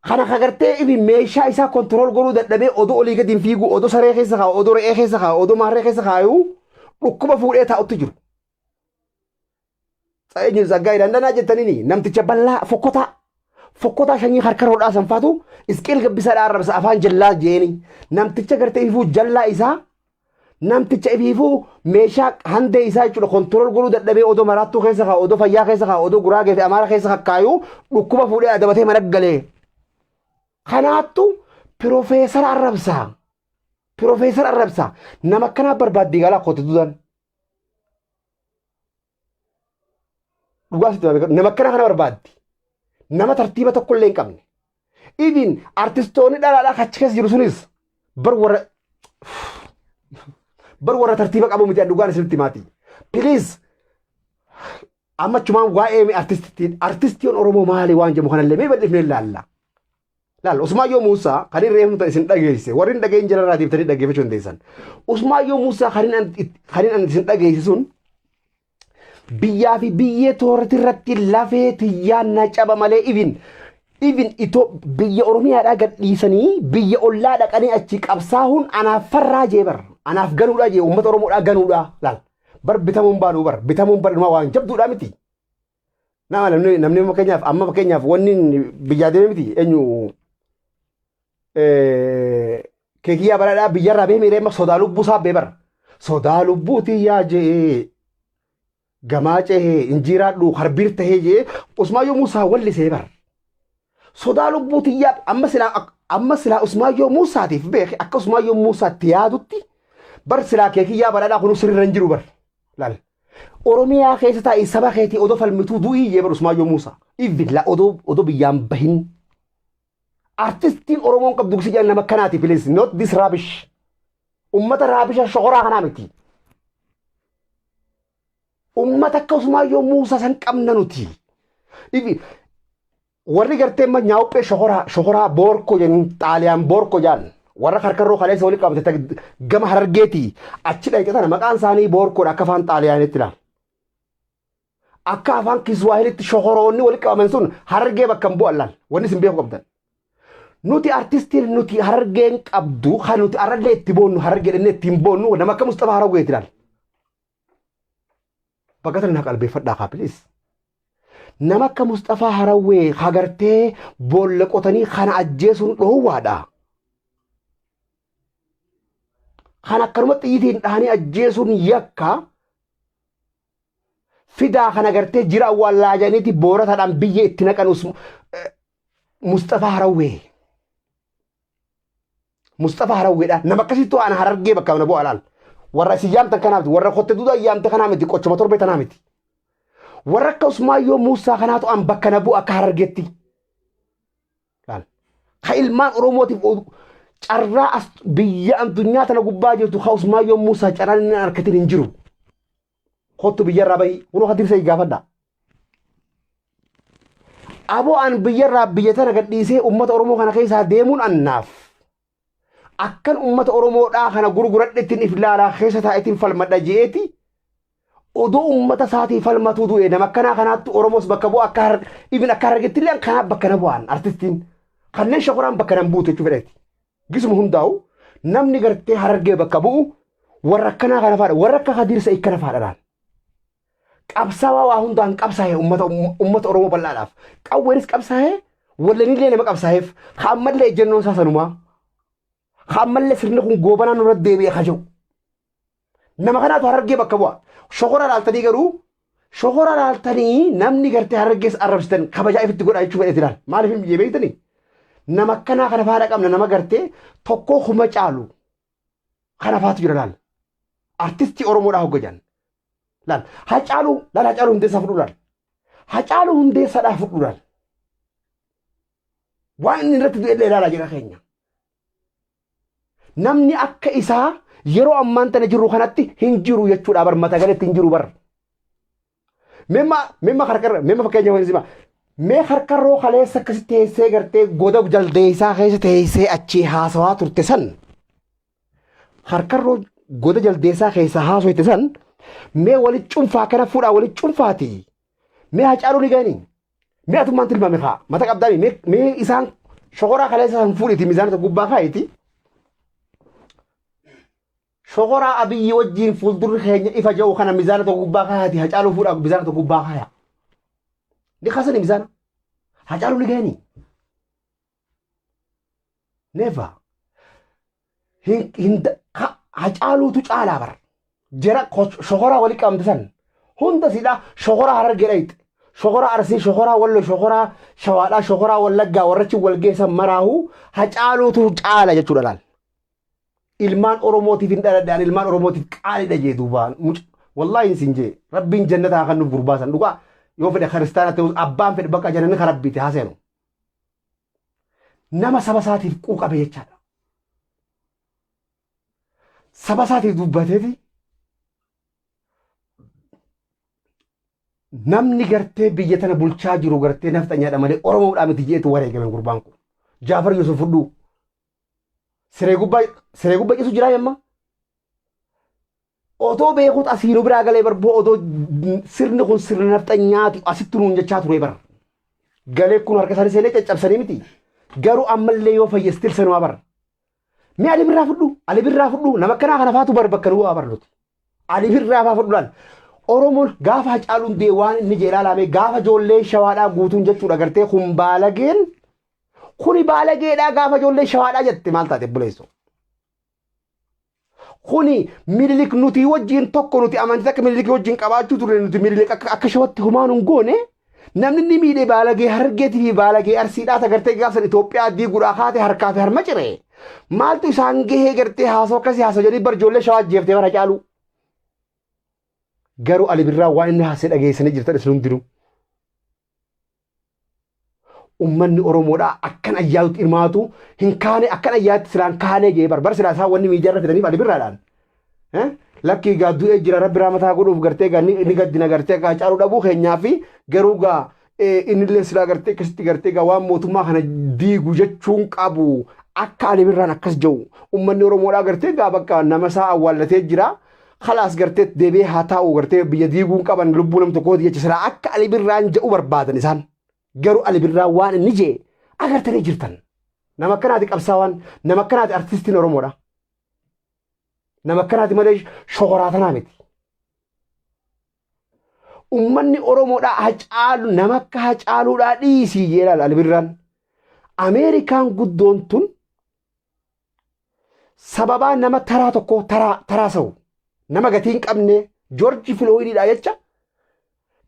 A: Kana ka gartee ifi meeshaa isaa control godhuu dadhabee odoo olii gadi hin fiigu, odoo saree keessa kaa'u, odoo re'ee keessa kaa'u, odoo maarree keessa kaa'u, dhukkuba fuudhee taa'utti jiru. Eenyu Tsaggaayee Dandanaa jettaniini namticha bal'aa fokkotaa fokkotaa shanyii harka roodhaa sanfaatu Isqeel Gabbisaadhaa arrabsa afaan jallaa jeeni. Namticha gartee ifuu jallaa isaa, namticha ifiifuu meeshaa handee isaa jechuudha control godhuu dadhabee odoo maraattuu keessa kaa'u, odoo fayyaa keessa kaa'u, odoo Guraagee fi Amaara keessa kakkaayu, dhukkuba fuudhee adabatee mana galee. Kanaattu piroofeesara arrabsaa. Piroofeesara arrabsaa. Nama akkanaa barbaaddii galaa kootu duudaan. Dhugaa sitti hima, nama akkana kana barbaaddi. Nama tartiiba tokko illee hin qabne. Even artistoonni dhalaadhaa achi keessa jiru sunis bar warra tartiiba qabu miti, dhugaan isinitti himaati. Please, amma achumaan waa'ee artistiin artistiin Oromoo maali waan jedhu kanallee mee bal'ifnee ilaalla. Laal, Usmaayyoo Muusaa kan inni reefnu isin dhageesse, warri hin dhageenye jalarraa deebitanii dhaggeeffachuu dandeessan. Usmaayyoo Muusaa kan inni isin dhageesse sun biyyaa fi biyyee toorati irratti lafee tiyyaan na caba malee even itoo biyya Oromiyaadhaa gad dhiisanii biyya ollaa dhaqanii achi qabsaahuun anaaf farraa jee bar, anaaf ganuudhaa jee, uummata Oromoodhaa ganuudhaa. Laal bar, bitamuun baanuu bar, bitamuun bar dhuma waan jabduudhaa miti. Nama namni fakkeenyaaf amma fakkeenyaaf wanni biyyaa deeme miti, eenyu, keekiyyaa baradhaa biyyarraa beemee reema sodaa lubbuu isaa bee bara. Sodaa lubbuutii yaa jee gamaa cehee injiraadhu harbiir tahee jee Usmaayyoo Muusaa wallisee bara. Sodaa lubbuutii yaa amma silaa Usmaayyoo Muusaatiif beeke, akka Usmaayyoo Muusaatti yaadutti bar silaa keekiyyaa baradhaa kun sirriirra hin jiru bar. Laal. Oromiyaa keessa taa'ee saba keetii odoo falmituu du'ii jee bar Usmaayyoo Muusaa. Even la odoo biyyaan bahin. Artistiin Oromoon qabdu gisi jedhan nama akkanaati, please, not this rubbish. Ummata rubbisha shokoraa kanaa miti. Ummata akka Usmaayyoo Muusaa san qabna nuti. Ifi warri gartee amma nyaauphee shokoraa shokoraa boorkoo jedhan, Xaaliyaan boorkoo jedhan, warra karkarroo kaleessa walitti qabate gama Harargeetii achi dhaqxe tana, maqaan isaanii boorkoodha akka afaan Xaaliyaanitti ilaal. Akka afaan Kiswaahilitti shokoroonni walitti qabaman sun Harargee bakka hin bu'an. Laal, wanni isin beekuu qabdan. Nuti artistiin nuti Harargeen qabdu kan nuti arrallee itti boonnu, Harargee dhennee ittiin boonnu, nama akka Mustafaa Harargeeti ilaal. Bakka tana na qalbeeffadhaa kaa, please. Nama akka Mustafaa Harawwee hagartee boolla qotanii kana ajjeesuun dhoowwaadha. Kan akkanuma xiyyitiin dhahanii ajjeesuun yakka. Fidaa kana gartee jira awwaallaa jedhaniiti boorataadhaan biyya itti naqan Mustafaa Harawwee. Mustafaa Harawweedha. Nama akkasittuu ana Harargee bakka na bu'a laal. Warra isin yaamtan kanaa miti. Warra kotte duudaa yaamte kanaa miti. Qochuma torbee tanaa miti. Warra akka Usmaayyoo Muusaa kanaatu an bakka na bu'a akka Harargeetti. Laal. Ka ilmaan Oromootiif carraa as biyya addunyaa tana gubbaa jirtu ka Usmaayyoo Muusaa carraan inni harkatiin hin jiru. Kottu biyyarraa bahi. Kunoo katiibsa gaafadha. Aboo, an biyyarraa biyya tana gadhiisee uummata Oromoo kana keessaa deemuun annaaf. Akkan uummata Oromoodhaa kana gurguradhettiin if laalaa keessa taa'eetiin falmadha je'eeti odoo uummata isaatii falmatuu du'e. Nama akkanaa kanaatti Oromoos bakka bu'a. Akka ibin akka Harargetti illee kanaa bakka na bu'an artistiin kanneen shokoraan bakka nan buutu jechuu fedheeti. Gisuma hundaa'u namni gartee Harargee bakka bu'u warra akkanaa kana faadha, warra akka Kadiir Sa'id kana faadha laal. Qabsaawaa waa hundaan qabsaa'e, uummata Oromoo bal'aadhaaf. Qawweenis qabsaa'e, wallanillee nama qabsaa'eef, ka ammallee ejjennoon isaa sanumaa. Ka ammallee sirni kun goobanaa nurra deebi'e ka jiru. Nama kanaatu Harargee bakka bu'a. Shokora laaltanii garuu, shokora laaltanii namni gartee Harargees arrabsitan kabajaa ifitti godha jechuu fedheeti laal. Maaliif hin biyya beektanii? Nama akkanaa kana faana qabna, nama gartee tokkoo kuma caalu kana faatu jira laal. Artistii Oromoodhaa hoggajan. Laal Hacaaluu, laal Hacaaluu Hundeessaa fudhu laal. Hacaaluu Hundeessaadhaa fudhu laal. Waan inni irratti du'e illee ilaalaa jira keenya. Namni akka isaa yeroo ammaan tana jirru kanatti hin jiru jechuudha bar, mata galetti hin jiru bar. Mimma harkarra, mimma fakkeenya waliin sima. Mee harkarroo kaleessa akkasitti teessee gartee goda jaldeessaa keessa teessee achii haasawaa turte san, harkarroo goda jaldeessaa keessa haasofte san, mee walitti cunfaa kana fuudhaa walitti cunfaati. Mee Hacaaluu ni gani. Mee atummaan tilmaame kaa mata qabdaami. Mee isaan shokoraa kaleessa san fuudhiti mizaana tokko gubbaa kaayiti. Shokoraa Abiyyi wajjiin fuuldurri keenya ifa jedhu kana mizaana tokko gubbaa kaayati, Hacaaluu fuudhaa mizaana tokko gubbaa kaaya. Ni kaasani mizaana. Hacaaluu ni gani. Never. Hin hin Hacaaluutu caalaa bar. Jara shokoraa wali qabamte san hunda sidha shokoraa Harargee dhayxe. Shokoraa Arsii, shokoraa Wallo, shokoraa Shawaadhaa, shokoraa Wallaggaa warrachi wal geessan maraahu Hacaaluutu caala jechuudha laal. Ilmaan Oromootiif hin dhaladhe, ilmaan Oromootiif qaaliidha jee duuba. Wallaahi hin sin jee rabbiin jannata haa kennuuf gurbaa san. Dhugaa yoo fedhe kiristaana ta'us, abbaan fedhe bakka jannanni kan rabbiiti haa seenu. Nama saba isaatiif quuqame jechaadha. Saba isaatiif dubbateeti namni gartee biyya tana bulchaa jiru gartee nafxanyaadha malee Oromoodhaa miti jeetu wareegame gurbaan kun. Jaafar Yusuf fudhuu. Siree gubbaa ciisu jiraa yamma. Otoo beekut asii nu biraa galee barboo, otoo sirni kun sirna nafxanyaati asitti nuun jechaa ture bar. Galee kun harka isaanii seenee caccabsanii miti. Garuu ammallee yoo fayyastil sanumaa bar. Mee Ali Birraa fudhu, Ali Birraa fudhu, nama akkanaa kana faatu bar bakka nu bu'aa bar nuti. Ali Birraa faa fudhu laal. Oromoon gaafa Hacaaluun du'e waan inni jee ilaalame, gaafa ijoollee Shawaadhaa guutuun jechuudha gartee kun baalageen kuni baalageedhaa gaafa ijoollee Shawaadhaa jette maal taate buleessoo. Kuni Minilik nuti wajjin tokko, nuti amantii akka Minilik wajjin qabaachuu turre, nuti Minilik akka Shawatti homaa nun goone, namni inni miidhe baalagee Harargeetii fi baalagee Arsiidhaa tagartee gaafsan Itoophiyaa diiguudhaa kaate harkaa fi harma cire. Maaltu isaan gahee gartee haasoo akkasii haasoo jedhanii bar ijoollee Shawaa ajjeeftee bara caalu. Garuu Ali Birraa waan inni haasee dhageessanii jirtan isin hundinuu. Ummanni Oromoodhaa akkan ayyaalutti hirmaatu hin kaane, akkan ayyaatti silaan kaanee jee bar silaa isaan wanni miidiyaa irra fidaniif Ali Birraadhaan. Lakkii gaa du'ee jira, rabbi raamataa godhuuf, gartee gaa ni gaddina gartee gaa Hacaaluu dhabuu keenyaa fi garuu gaa innillee silaa gartee akkasitti gartee gaa waan mootummaa kana diigu jechuun qabu akka Ali Birraan akkas jedhu ummanni Oromoodhaa gartee gaa bakka nama isaa awwaallatee jira. Kalaas gartee deebi'ee haa taa'u, gartee biyya diiguun qaban lubbuu nam tokkooti jecha silaa akka Ali Birraan jedhu barbaadan isaan. Garuu Ali Birraan waan inni jee agartanii jirtan. Nama akkanaati qabsaawaan, nama akkanaati artistiin Oromoodha. Nama akkanaati malee shokoraa tanaa miti. Ummanni Oromoodhaa Hacaalu nama akka Hacaaluudhaa dhiisii jee laala Ali Birraan. Ameerikaan guddoon tun sababaa nama taraa tokko, taraa taraa sa'u, nama gatii hin qabne Joorji Filooyidiidha jecha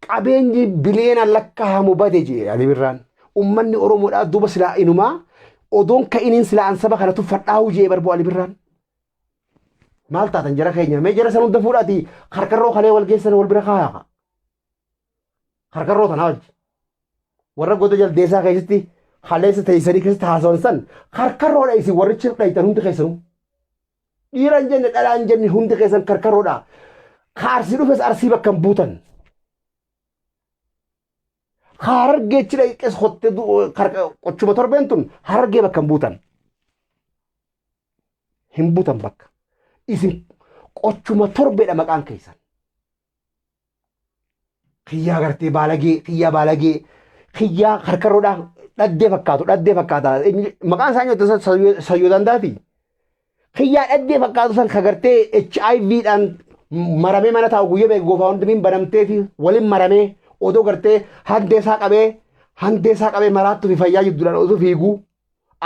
A: qabeenyi biliyoonaan lakkaa'amu bade jee Ali Birraan. Ummanni Oromoodhaa duuba silaa inumaa odoon ka'iniin silaa an saba kana tuffadhaa'uu jee barboo Ali Birraan. Maal taatan jara keenya? Mee jara san hunda fuudhaati harkarroo kalee wal geessan wal bira kaayaa. Harkarroo tanaa wajji. Warra goda jaldeessaa keessatti haleessa teessanii keessatti haasawan san harkarroodha isin warri chirdhaytan hundi keessanuu. Dhiira hin jenne, dhalaa hin jenne, hundi keessan karkarroodha. Ka Arsii dhufes Arsii bakka hin buutan. Ka Harargeechi dhaqes hotte qochuma torbeen tun Harargee bakka hin buutan. Hin butan bakka. Isin qochuma torbeedha maqaan keessan. Kiyyaa gartee baalagee, kiyyaa baalagee, kiyyaa harkarroodhaa dhaddee fakkaatu, dhaddee fakkaata. Maqaan isaa eenyu Sayyoo Dandaati. Kiyyaa dhaddee fakkaatu san ka gartee HIV dhaan maramee mana taa'u guyyaa beeku goofaa hundimiin banamtee fi waliin maramee odoo gartee handee isaa qabee handee isaa qabee maraattuu fi fayyaa jidduudhaan osoo fiiguu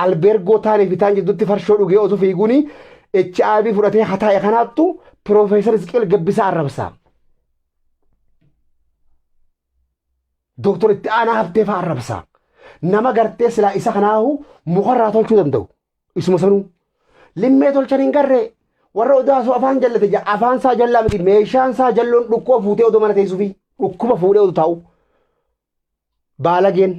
A: albeergoo taanee fi taan jidduutti farshoo dhugee osoo fiiguuni HIV fudhatee hataa'e kanaattu Piroofeesar Isqeel Gabbisaa arrabsa. Dooktor Itti Aanaa Habtee fa'aa arrabsa. Nama gartee silaa isa kanaahu mukarraa tolchuu danda'u. Isuma sanuu. Limmee tolchan hin garree. Warra odoo haasoo afaan jallate ja afaan isaa jallaa miti meeshaan isaa jalloon dhukkuba fuutee odoo mana teessuufi dhukkuba fuudhee odoo taa'u. Baalageen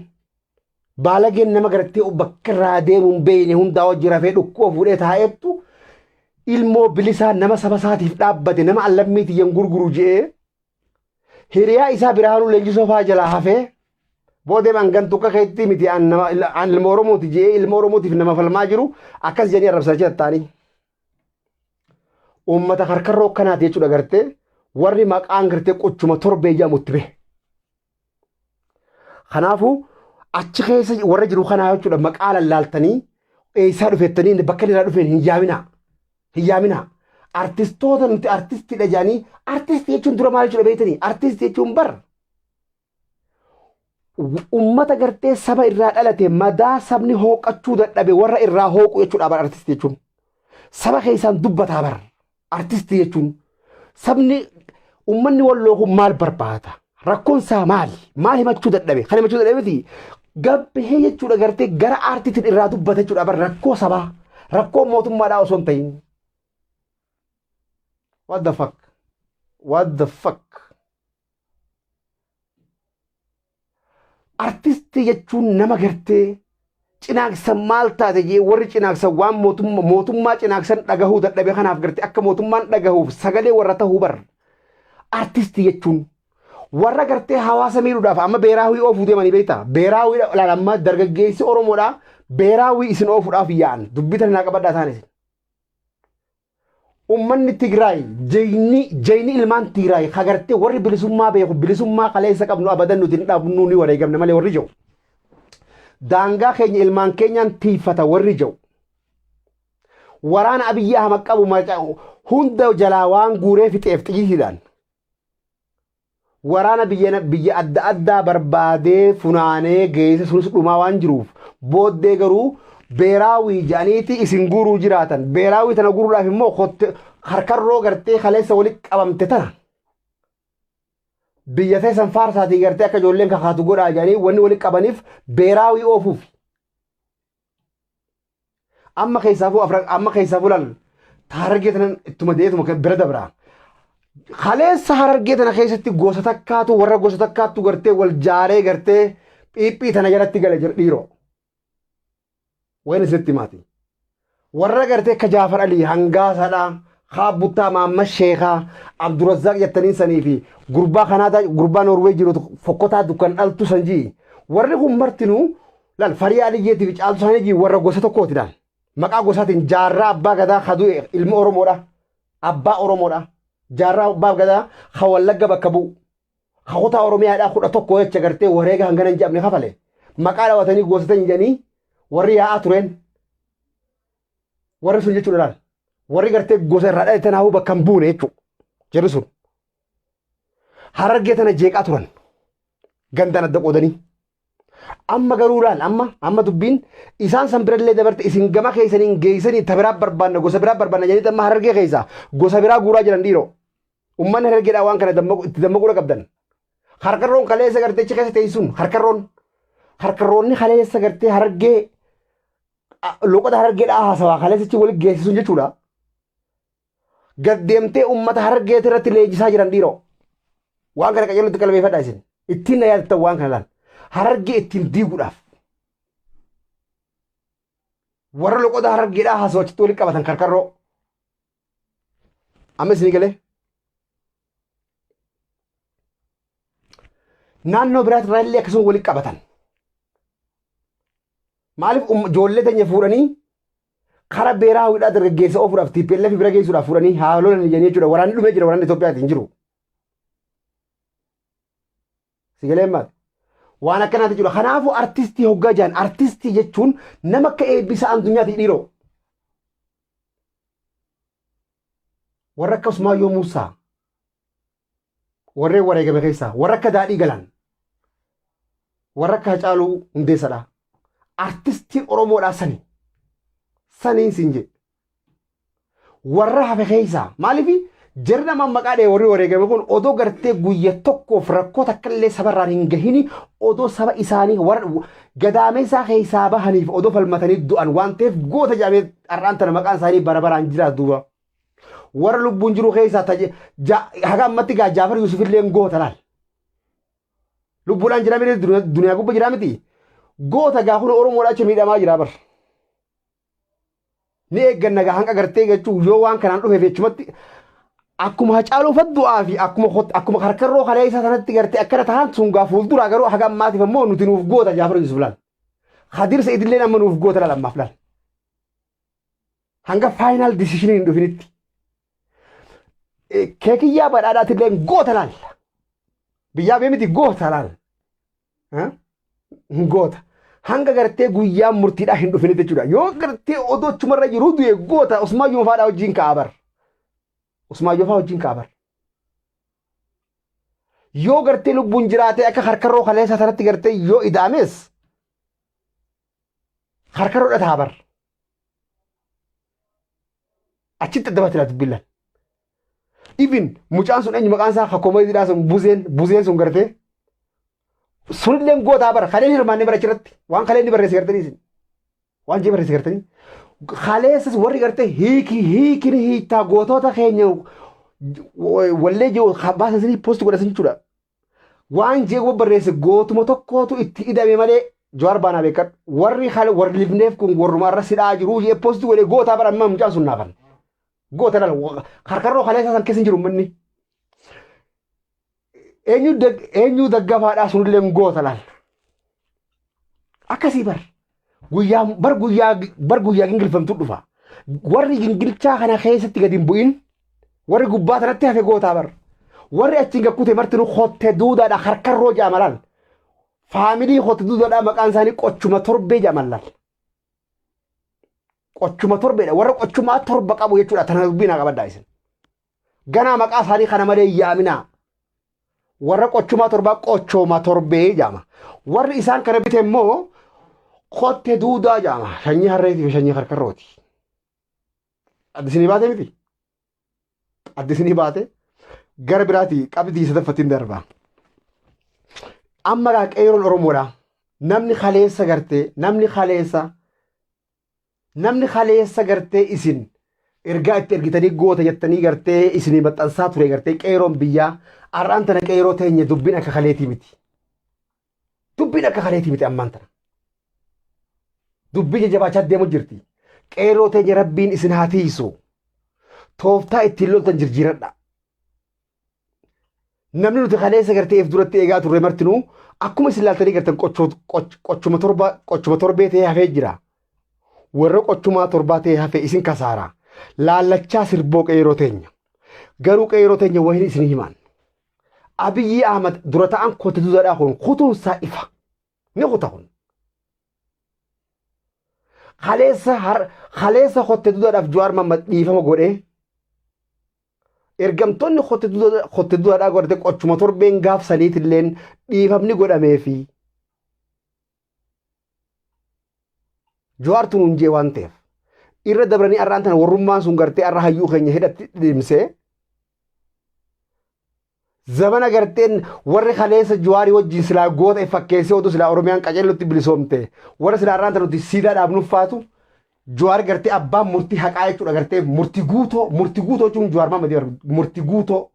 A: baalageen nama gartee bakka irraa deemu hin beekne hundaa wajji rafee dhukkuba fuudhee taa'eettu ilmoo bilisaa nama saba isaatiif dhaabbate nama allammii tiyyan gurguru je'ee hiriyaa isaa Birhaanuu Leenjisoo fa'aa jalaa hafee boodee an gantu akka keetti miti an nama an ilma Oromooti je'ee ilma Oromootiif nama falmaa jiru akkas jedhanii arrabsaa jira ta'anii. Uummata karkarroo akkanaati jechuudha gartee warri maqaan gartee quchuma torbee jedhamu itti bahe. Kanaafuu achi keessa warra jiru kanaa jechuudha maqaa lallaaltanii eessaa dhufettanii bakka inni irraa dhufeen hin yaaminaa. Hin yaaminaa. Artistoota nuti artistiidha jedhanii artistii jechuun dura maal jechuudha beektanii artistii jechuun bar ummata gartee saba irraa dhalate madaa sabni hooqachuu dadhabe warra irraa hooqu jechuudha bar artistii jechuun. Saba keessaan dubbataa bar artistii jechuun sabni ummanni walloo kun maal barbaada? Rakkoon isaa maali? Maal himachuu dadhabe? Kan himachuu dadhabe miti. Gabbahee jechuudha gartee gara aartiitiin irraa dubbata jechuudha bar rakkoo sabaa rakkoo mootummaadhaa osoo hin ta'in. What the fuck? What the fuck? Artistii jechuun nama gartee cinaaksan maal taate jee warri cinaaksan waan mootummaa mootummaa cinaaksan dhagahuu dadhabe kanaaf gartee akka mootummaan dhagahuuf sagalee warra tahuu bar. Artistii jechuun warra gartee hawaasa miidhuudhaaf amma beeraawii oofuu deemanii beektaa? Beeraawii laal amma dargaggeessi Oromoodhaa beeraawii isin oofuudhaaf yaa'an dubbii tana naa qabadhaa isaan isin. Ummanni Tigraay jeyni jeyni ilmaan Tigraay kagartee warri bilisummaa beeku bilisummaa kaleessa qabnu abadan nuti hin dhabnu ni wareegamne malee warri jiru. Daangaa keenya ilmaan keenyaan tiiffata warri jiru. Waraana Abiyyi Ahmad qabu hunda jalaa waan guuree fixeef xiyyiidhaan. Waraana biyya biyya adda addaa barbaadee funaanee geesse sunis dhumaa waan jiruuf booddee garuu beeraawii jedhaniiti isin guuruu jiraatan. Beeraawii tana guuruudhaaf immoo kotte harkarroo gartee kaleessa walitti qabamte tana biyya teessan faarsaatii gartee akka ijoolleen kakaatu godhaa jedhanii wanni walitti qabaniif beeraawii oofuuf. Amma keessaafuu afran amma keessaafuu laal harargee tanan ittuma deetuma bira dabra. Kaleessa harargee tana keessatti gosa takkaatu warra gosa takkaattu gartee wal jaaree gartee phiiphii tana jalatti gale jira dhiiroo. Wayin isinitti himaati. Warra gartee akka Jaafar Alii hangaasaadha. Kaabbuttaa Maammas Sheekaa Abdurrazzaaq jettaniin sanii fi gurbaa kanaa gurbaa Noorwee jiru fokkotaa dukkan dhaltu san jii. Warri kun martinuu Laal Fariyaa Aliyyeetii fi Caaltuu Saanii warra gosa tokkooti laal. Maqaa gosaatiin jaarraa abbaa gadaa ka du'e ilma Oromoodha. Abbaa Oromoodha. Jaarraa abbaa gadaa ka Wallagga bakka bu'u. Ka kutaa Oromiyaadhaa 11 jecha gartee wareega hangana hin jedhamne kafale. Maqaa dhawatanii gosa jedhanii warri yaa'aa tureen. Warri sun jechuudha laal. Warri gartee gosa irraa dhalate tanaafuu bakka hin buune jechuudha. Jarri sun. Harargee tana jeeqaa turan. Gandaan adda qoodanii. Amma garuu laal amma amma dubbiin isaan san birallee dabarte isin gama keessaniin geessanii ta biraa barbaanna gosa biraa barbaanna jedhanii amma harargee keessa gosa biraa guuraa jiran dhiiroo. Uummanni harargeedhaa waan kana itti dammaquudha qabdan. Harkarroon kaleessa gartee achi keessa teessuun harkarroon harkarroonni kaleessa gartee harargee loqoda harargeedhaa haasawaa kaleessa achi walitti geessisuun jechuudha. Gad deemtee uummata harargeeti irratti leenjisaa jiran dhiiroo. Waan kana qajeellotti qalbeeffadhaa isin. Ittiin na yaadattan waan kana laal. Harargee ittiin diiguudhaaf. Warra loqoda harargeedhaa haasawaa achitti walitti qabatan karkarroo. Amma isinii galee. Naannoo biraatti irraa illee akkasuma walitti qabatan. Maaliif ijoollee teenya fuudhanii Kara beeraa hawwiidhaa dargaggeessa oofuudhaaf TPLF bira geessuudhaaf fuudhanii haa lolan jedhanii jechuudha. Waraanni dhumee jira, waraanni Itoophiyaatiin jiru. Sigalee maal? Waan akkanaati jechuudha. Kanaafuu artistii hoggaa jaan artistii jechuun nama akka eebbisaa addunyaati dhiiroo. Warra akka Usmaayyoo Muusaa warreen wareegame keessaa warra akka Daadhii Galaan warra akka Hacaaluu Hundeessadha. Artistiin Oromoodhaa sani. Saniin siin jedhe. Warra hafe keessaa maaliif jarri nama maqaa dhee warri wareegame kun odoo gartee guyya tokkoof rakkoo takka illee sabarraan hin gahini odoo saba isaanii warra gadaameessaa keessaa bahaniif odoo falmatanii du'an waan ta'eef goota jedhamee har'aan tana maqaan isaanii bara baraan jiraatu duuba. Warra lubbuun jiru keessaa haga ammatti gaa Jaafar Yuusuf illee goota laal. Lubbuudhaan jira miti duniyaa gubba jira miti. Goota gaa kun Oromoodha achi miidhamaa jira bar. Ni eegganna gaa hanga gartee jechuun yoo waan kanaan dhufeef jechumatti akkuma Hacaaluu faddu'aa fi akkuma karkarroo kalee isaa sanatti gartee akkana tahan sun gaa fuulduraa garuu haga ammaatiif ammoo nuti nuuf goota Jaafar Yuusuf laal. Kadir Sa'idilleen amma nuuf goota laal ammaaf laal. Hanga final decision hin dhufinitti. Keekiyyaa badhaadhaatillee goota laal. Biyyaa bee miti goota laal. Goota. Hanga gartee guyyaan murtiidhaa hin dhufinitti jechuudha. Yoo gartee odoo achumarra jiru du'e goota Usmaayyoo faadhaa wajjin ka'a bar. Usmaayyoo faa wajjin ka'a bar. Yoo gartee lubbuun jiraatee akka harkarroo kaleessa sanatti gartee yoo ida'ames harkarroo dhataa bar. Achitti adda baatee laatu billan. Even mucaan sun eenyu maqaan isaa hakkoomadiidhaa sun buzeen sun gartee sunillee gootaa bara kaleen hirmaannee bara achirratti waan kaleen ni barreesse gartanii isin waan jee barreesse gartanii kaleessas warri gartee hiiki hiikini hiiktaa gootota keenya wallee jiru baasan sinii poosti godhasin jechuudha. Waan jeequu barreesse gootuma tokkootu itti idame malee Jawaar baanaa beekadhu. Warri warri lifneef kun warruma irra sidhaa jiru jee poosti godhee gootaa bara amma mucaan sun naafan. Goota lal karkarroo kaleessa san keessa hin jiru manni. Eenyu daggafaadhaa sunillee goota laal. Akkasii bar. Guyyaa bar guyyaa bar guyyaa gingilfamtu dhufa. Warri gingilchaa kana keessatti gadi hin bu'in warri gubbaa tanatti hafe gootaa bar. Warri achiin gakkute martinuu kotte duudaadha harkarroo jedhama laal. Faamilii kotte duudaadha maqaan isaanii qochuma torbee jedhaman laal. Qochuma torbeedha warra qochumaa torba qabu jechuudha tana dubbii naa qabaddaa isin. Ganaa maqaa isaanii kana malee hin yaaminaa. Warra qochumaa torbaa qochooma torbee jedhama. Warri isaan kana bite immoo kotte duudaa jedhama. Sanyii harreetii fi sanyii karkarrooti. Addisinii baate miti? Addisinii baate gara biraati qabdii sadaffattiin darba. Amma gaa qeeroon Oromoodha. Namni kaleessa gartee namni kaleessa Namni kaleessa gartee isin ergaa itti ergitanii goota jettanii gartee isinii maxxansaa ture gartee qeeroon biyyaa har'aan tana qeeroo teenya dubbiin akka kaleetii miti. Dubbiin akka kaleetii miti ammaan tana. Dubbii jajjabaachaa deemu jirti. Qeeroo teenya rabbiin isin haa tiisu. Tooftaa ittiin loltan jirjiiradha. Namni nuti kaleessa gartee if duratti eegaa turre martinuu akkuma isin laaltanii gartan qochuma torba qochuma torbee ta'ee hafee jira. Warra qochumaa torbaa ta'ee hafe isin kasaara. Laallachaa sirboo qeeroo teenya. Garuu qeeroo teenya wahin isin himaan. Abiyyi Ahmad dura ta'an kote duudhaadhaa kun kutuun isaa ifa. Ni kuta kun. Kaleessa har kaleessa kotte duudhaadhaaf Jawaar Mahammad dhiifama godhee Ergamtoonni kotte duudhaadhaa godhate qochuma torbeen gaaf saniitilleen dhiifamni godhameefi. Jawaartu nuun jee waan ta'eef. Irra dabranii arraan tana warrummaan sun gartee arra hayyuu keenya hidhatti dhimsee Zamana garteen warri kaleessa Juwaarii wajjin silaa goota if fakkeessee oduu silaa Oromiyaan qaceellotti bilisoomte warra silaa irraan nuti siidaa dhaabnuuf faatu Juwaar gartee abbaan murtii haqaa jechuudha gartee murtii guutoo murtii guutoo jechuun Juwaar Mahammad murtii guutoo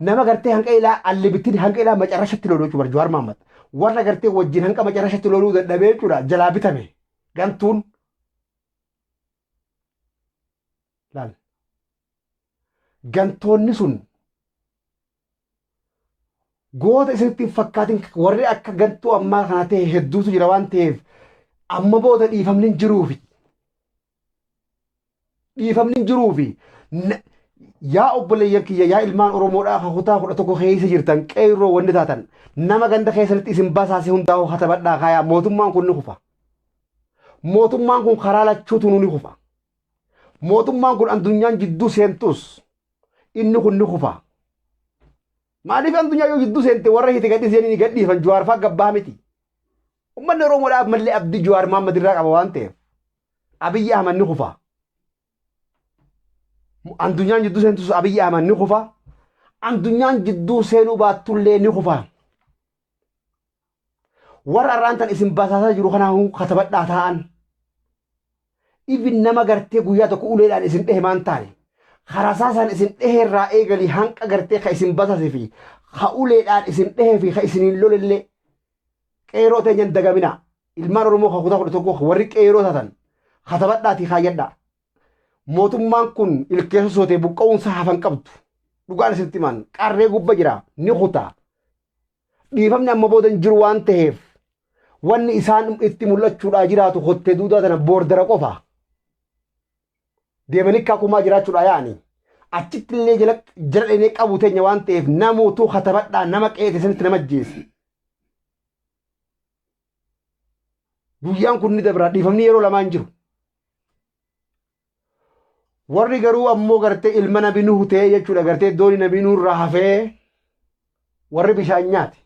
A: nama gartee hanqa ilaa allibittiin hanqa ilaa macarrashatti loluu jechuudha Juwaar Mahammad warra gartee wajjin hanqa macarrashatti loluu dadhabee jechuudha jalaa bitame gantuun laal Gantoonni sun goota isinitti hin fakkaatin warri akka gantuu ammaa kana ta'e hedduutu jira waan ta'eef amma booda dhiifamni hin jiruufi. Dhiifamni hin jiruufi yaa obboleeyyan kiyya, yaa ilmaan Oromoodhaa ka kutaa 11 keessa jirtan, qeerroo wanni taatan, nama ganda keessanitti isin basaase hundaa'u katabadhaa kaayaa. Mootummaan kun ni kufa. Mootummaan kun karaa lachuutu ni kufa. Mootummaan kun addunyaan jidduu seentus inni kun ni kufa. Maaliif addunyaa yoo jidduu seente warra hite gadhiisanii ni gadhiifan? Jawaar fa'aa gabbaa miti. Uummanni Oromoodhaaf mallee abdii Jawaar Mahammad irraa qaba waan ta'eef Abiyyi Ahmad ni kufa. Addunyaan jidduu seentus Abiyyi Ahmad ni kufa. Addunyaan jidduu seenuu baattullee ni kufa. Warra har'aan tan isin basaasaa jiru kanaafuu katabadhaa taa'an. Even nama gartee guyyaa tokko uleedhaan isin dhehe maan taane. Karasaasaan isin dhehe irraa eegalii hanqa gartee ka isin basaase fi ka uleedhaan isin dhehe fi ka isiniin lolellee qeeroo teenyan dagamina. Ilmaan Oromoo ka kutaa 11 warri qeeroo taatan katabadhaatii kaayyadhaa. Mootummaan kun ilkeessa sootee buqqa'uunsa hafan qabdu. Dhugaan isinitti himan qarree gubba jira ni kutaa. Dhiifamni amma booda hin jiru waan ta'eef wanni isaan itti mul'achuudhaa jiraatu kottee duudaa tana boordara qofa. Deemanii kakumaa jiraachuudhaa yaa'anii. Achitti illee jala jala dheenee qabu teenya waan ta'eef namootuu katabadhaa, nama qe'ee sanitti nama ajjeese. Guyyaan kun ni dabra, dhiifamni yeroo lamaan jiru. Warri garuu ammoo gartee ilma nabi Nuhu ta'ee jechuudha, gartee dooni nabi Nuhu irraa hafee warri bishaan nyaate.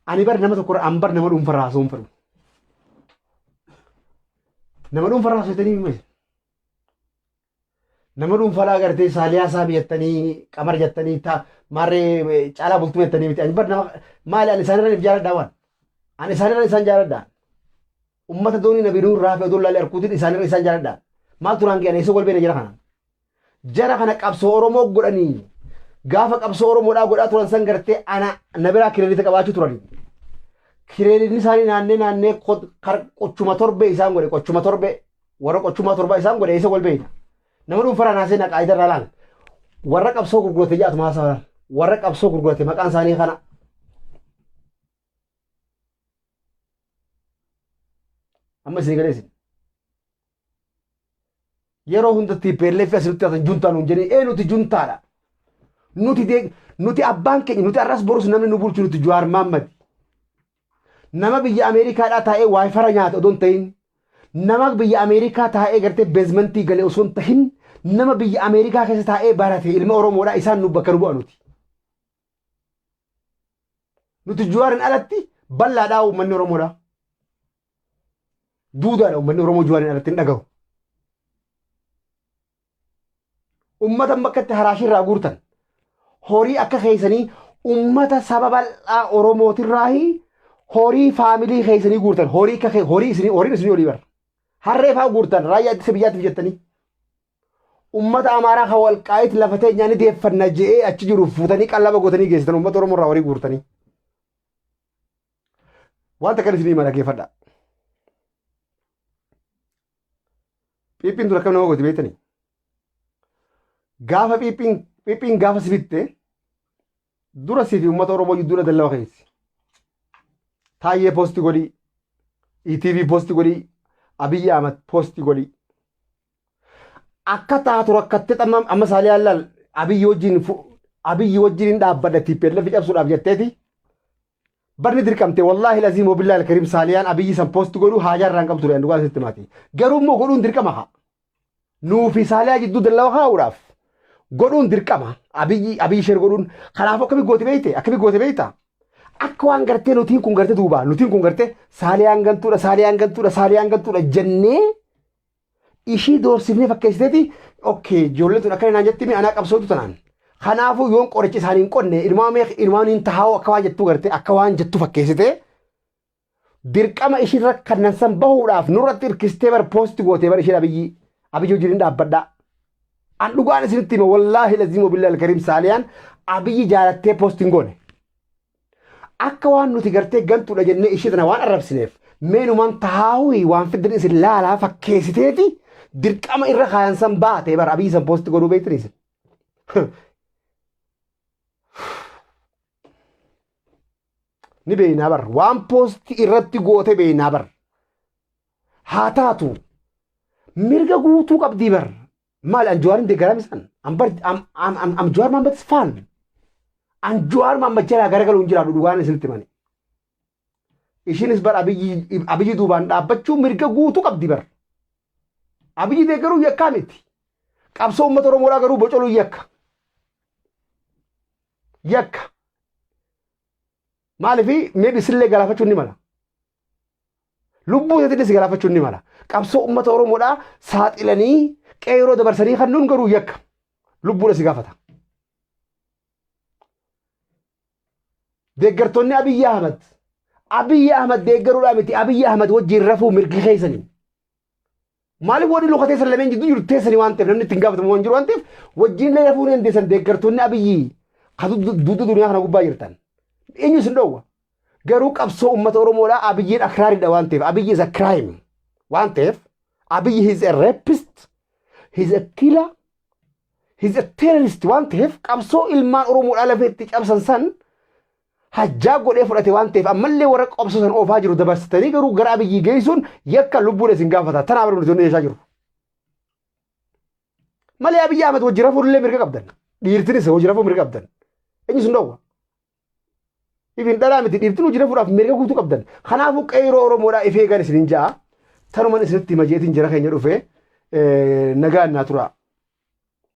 A: Ani bar nama tokko an bar nama dhuunfarraa haasa'uu hin fedhu. Nama dhuunfarraa haasa'uu miti. Nama dhuunfaa gartee Saaliyaa Saami jettanii, Qamar jettanii, maarree Caalaa Bultuu jettanii miti. Ani bar nama maali, ani isaanirra if jaaladhaa waan. Ani isaanirra isaan jaaladhaa. Ummata doonii nabi Nuhu irraa hafe odoo laalee arkuutiin isaanirra isaan jaaladhaa. Maal turaan ga'an eessa wal beena jara kana. Jara kana qabsoo Oromoo godhanii gaafa qabsoo Oromoodhaa godhaa turan san gartee ana na biraa kireedita qabaachuu turanii. Kireeditni isaanii naannee naannee qochuma torbee isaan godhe, qochuma torbee warra qochumaa torbaa isaan godhe, eessa wal beeyna. Nama dhuunfarraa naasee na qaayidaa irraa laal. Warra qabsoo gurgurate jaatuma haasawa laal. Warra qabsoo gurgurate maqaan isaanii kana. Amma isin galee isin. Yeroo hunda TPLF asirratti haasan juntaa nuun jedhanii, ee nuti juntaadha. Nuti nuti abbaan keenya nuti arras borus namni nu bulchu nuti Jawaar Mahaammad. Nama biyya Ameerikaadhaa taa'ee waayifara nyaate odoo hin ta'in, nama biyya Ameerikaa taa'ee gartee beezmentii gale osoo hin ta'in, nama biyya Ameerikaa keessa taa'ee barate ilma Oromoodhaa isaan nu bakka nu bu'a nuti. Nuti Jawaarin alatti bal'aadhaa uummanni Oromoodhaa. Duudaadha uummanni Oromoo, Jawaarin alatti hin dhagahu. Uummata bakka itti haraashii irraa guurtan. Horii akka keessanii uummata saba bal'aa Oromootirraahi horii faamilii keessanii guurtan. Horii akka horii isinii horiin isinii olii bara. Harree fa'aa guurtan raayyaa ittisa biyyaatiif jettanii. Uummata Amaaraa kan Walqaayit lafa teenyaa ni deeffanna je'ee achi jiru fuutanii qallaba gootanii geessitan, uummata Oromoo irraa horii guurtanii. Wanta kan isinii hima dhaggeeffadha. Phiiphiin tun akkam nama gooti beektanii? Gaafa phiiphiin gaafa si bitte dura si fi uummata Oromoo jidduudha dallawa keessi. Taayyee poosti godhii, ETV poosti godhii, Abiyyi Ahmad poosti godhii. Akka taatu rakkattee amma amma Saaliyaan laal Abiyyi wajjin hin dhaabbadha TPLF cabsuudhaaf jetteeti. Barni dirqamte, wallaahi laziim wabillaahi alkariim, Saaliyaan Abiyyi san poosti godhuu haajaa irraa hin qabdu ture, dhugaa sitti maati. Garuu immoo godhuun dirqama haa. Nuu fi Saaliyaa jidduu dallawa kaa'uudhaaf godhuun dirqama. Abiyyi share godhuun kanaafuu akkamii goote beekte, akkamii goote beekta. Akka waan gartee nutiin kun gartee duubaa nutiin kun gartee Saaliyaan gantuudha, Saaliyaan gantuudha, Saaliyaan gantuudha jennee ishii doorsifnee fakkeessiteeti, okay, ijoolleen tun akkana naan jetti, anaa qabsootu tanaan. Kanaafuu yoon qoricha isaanii hin qonne ilmaan meeq ilmaan hin tahaa'u akka waan jettuu gartee akka waan jettu fakkeessitee dirqama ishiirra kannan san bahuudhaaf nurratti hirkistee bar poosti gootee bar isheen Abiyyi wajjin hin dhaabbadhaa. An dhugaan isinitti hima, wallaahi laziim wabillahi alkariim, Saaliyaan Abiyyi jaalattee poosti hin goone. Akka waan nuti gartee gantuudha jennee ishee tana waan arrabsineef meenumaan tahaawii waan fiddan isin laalaa fakkeessiteeti dirqama irra kaayan san baate bara Abiyyi san poosti godhuu beektan isin. Ni beeynaa bar, waan poosti irratti goote beeynaa bar. Haa taatu, Mirga guutuu qabdii bar. Maali an Jawaarin deeggaraa misan? An bar am Jawaar Mahammad's fan. An Jawaar Mahammad jalaa garagalu hin jiraadhu dhugaan isinitti himani. Ishiinis bar Abiyyi duubaan dhaabbachuu mirga guutuu qabdi bar. Abiyyi deeggaruu yakkaa miti. Qabsoo uummata Oromoodhaa garuu bocoluu yakka. Yakka. Maaliif maybe sillee galaafachuun ni mala. Lubbuu isaatiinis galaafachuun ni mala. Qabsoo uummata Oromoodhaa saaxilanii qeeroo dabarsanii kennuun garuu yakka. Lubbuudha si gaafata. Deeggartoonni Abiyyi Ahmad Abiyyi Ahmad deeggaruudhaa miti, Abiyyi Ahmad wajjin rafuu mirgi keessanii. Maaliif warri luka teessan lameen jidduu jiru teessanii waan ta'eef, namni ittiin gaafatamu waan jiru waan ta'eef wajjin illee rafuu ni dandeessan. Deeggartoonni Abiyyi kan duddu duniyaa kana gubbaa jirtan. Eenyu isin dhoowwa? Garuu qabsoo uummata Oromoodhaa Abiyyiin akraariidha waan ta'eef, Abiyyi is a crime waan ta'eef, Abiyyi is a rapist, he is a killer, he is a terrorist waan ta'eef, qabsoo ilmaan Oromoodhaa lafee itti cabsan san hajjaa godhee fudhate waan ta'eef, ammallee warra qabsoo san oofaa jiru dabarsitanii garuu gara Abiyyii geessuun yakka, lubbuun isin gaafata. Tanaaf nuti jechaa jiru. Malee Abiyyi Ahmed wajji rafuu illee mirga qabdan. Dhiirtinis wajji rafuu mirga qabdan. Eenyu isin dhoowwa? Ifin dhalaa miti, dhiirtiin hojii rafuudhaaf mirga guutuu qabdan. Kanaafuu qeeroo Oromoodhaa ifee eegan isinin ja'a. Tanuman isinitti hima jeetiin jira keenya dhufee nagaan naa tura.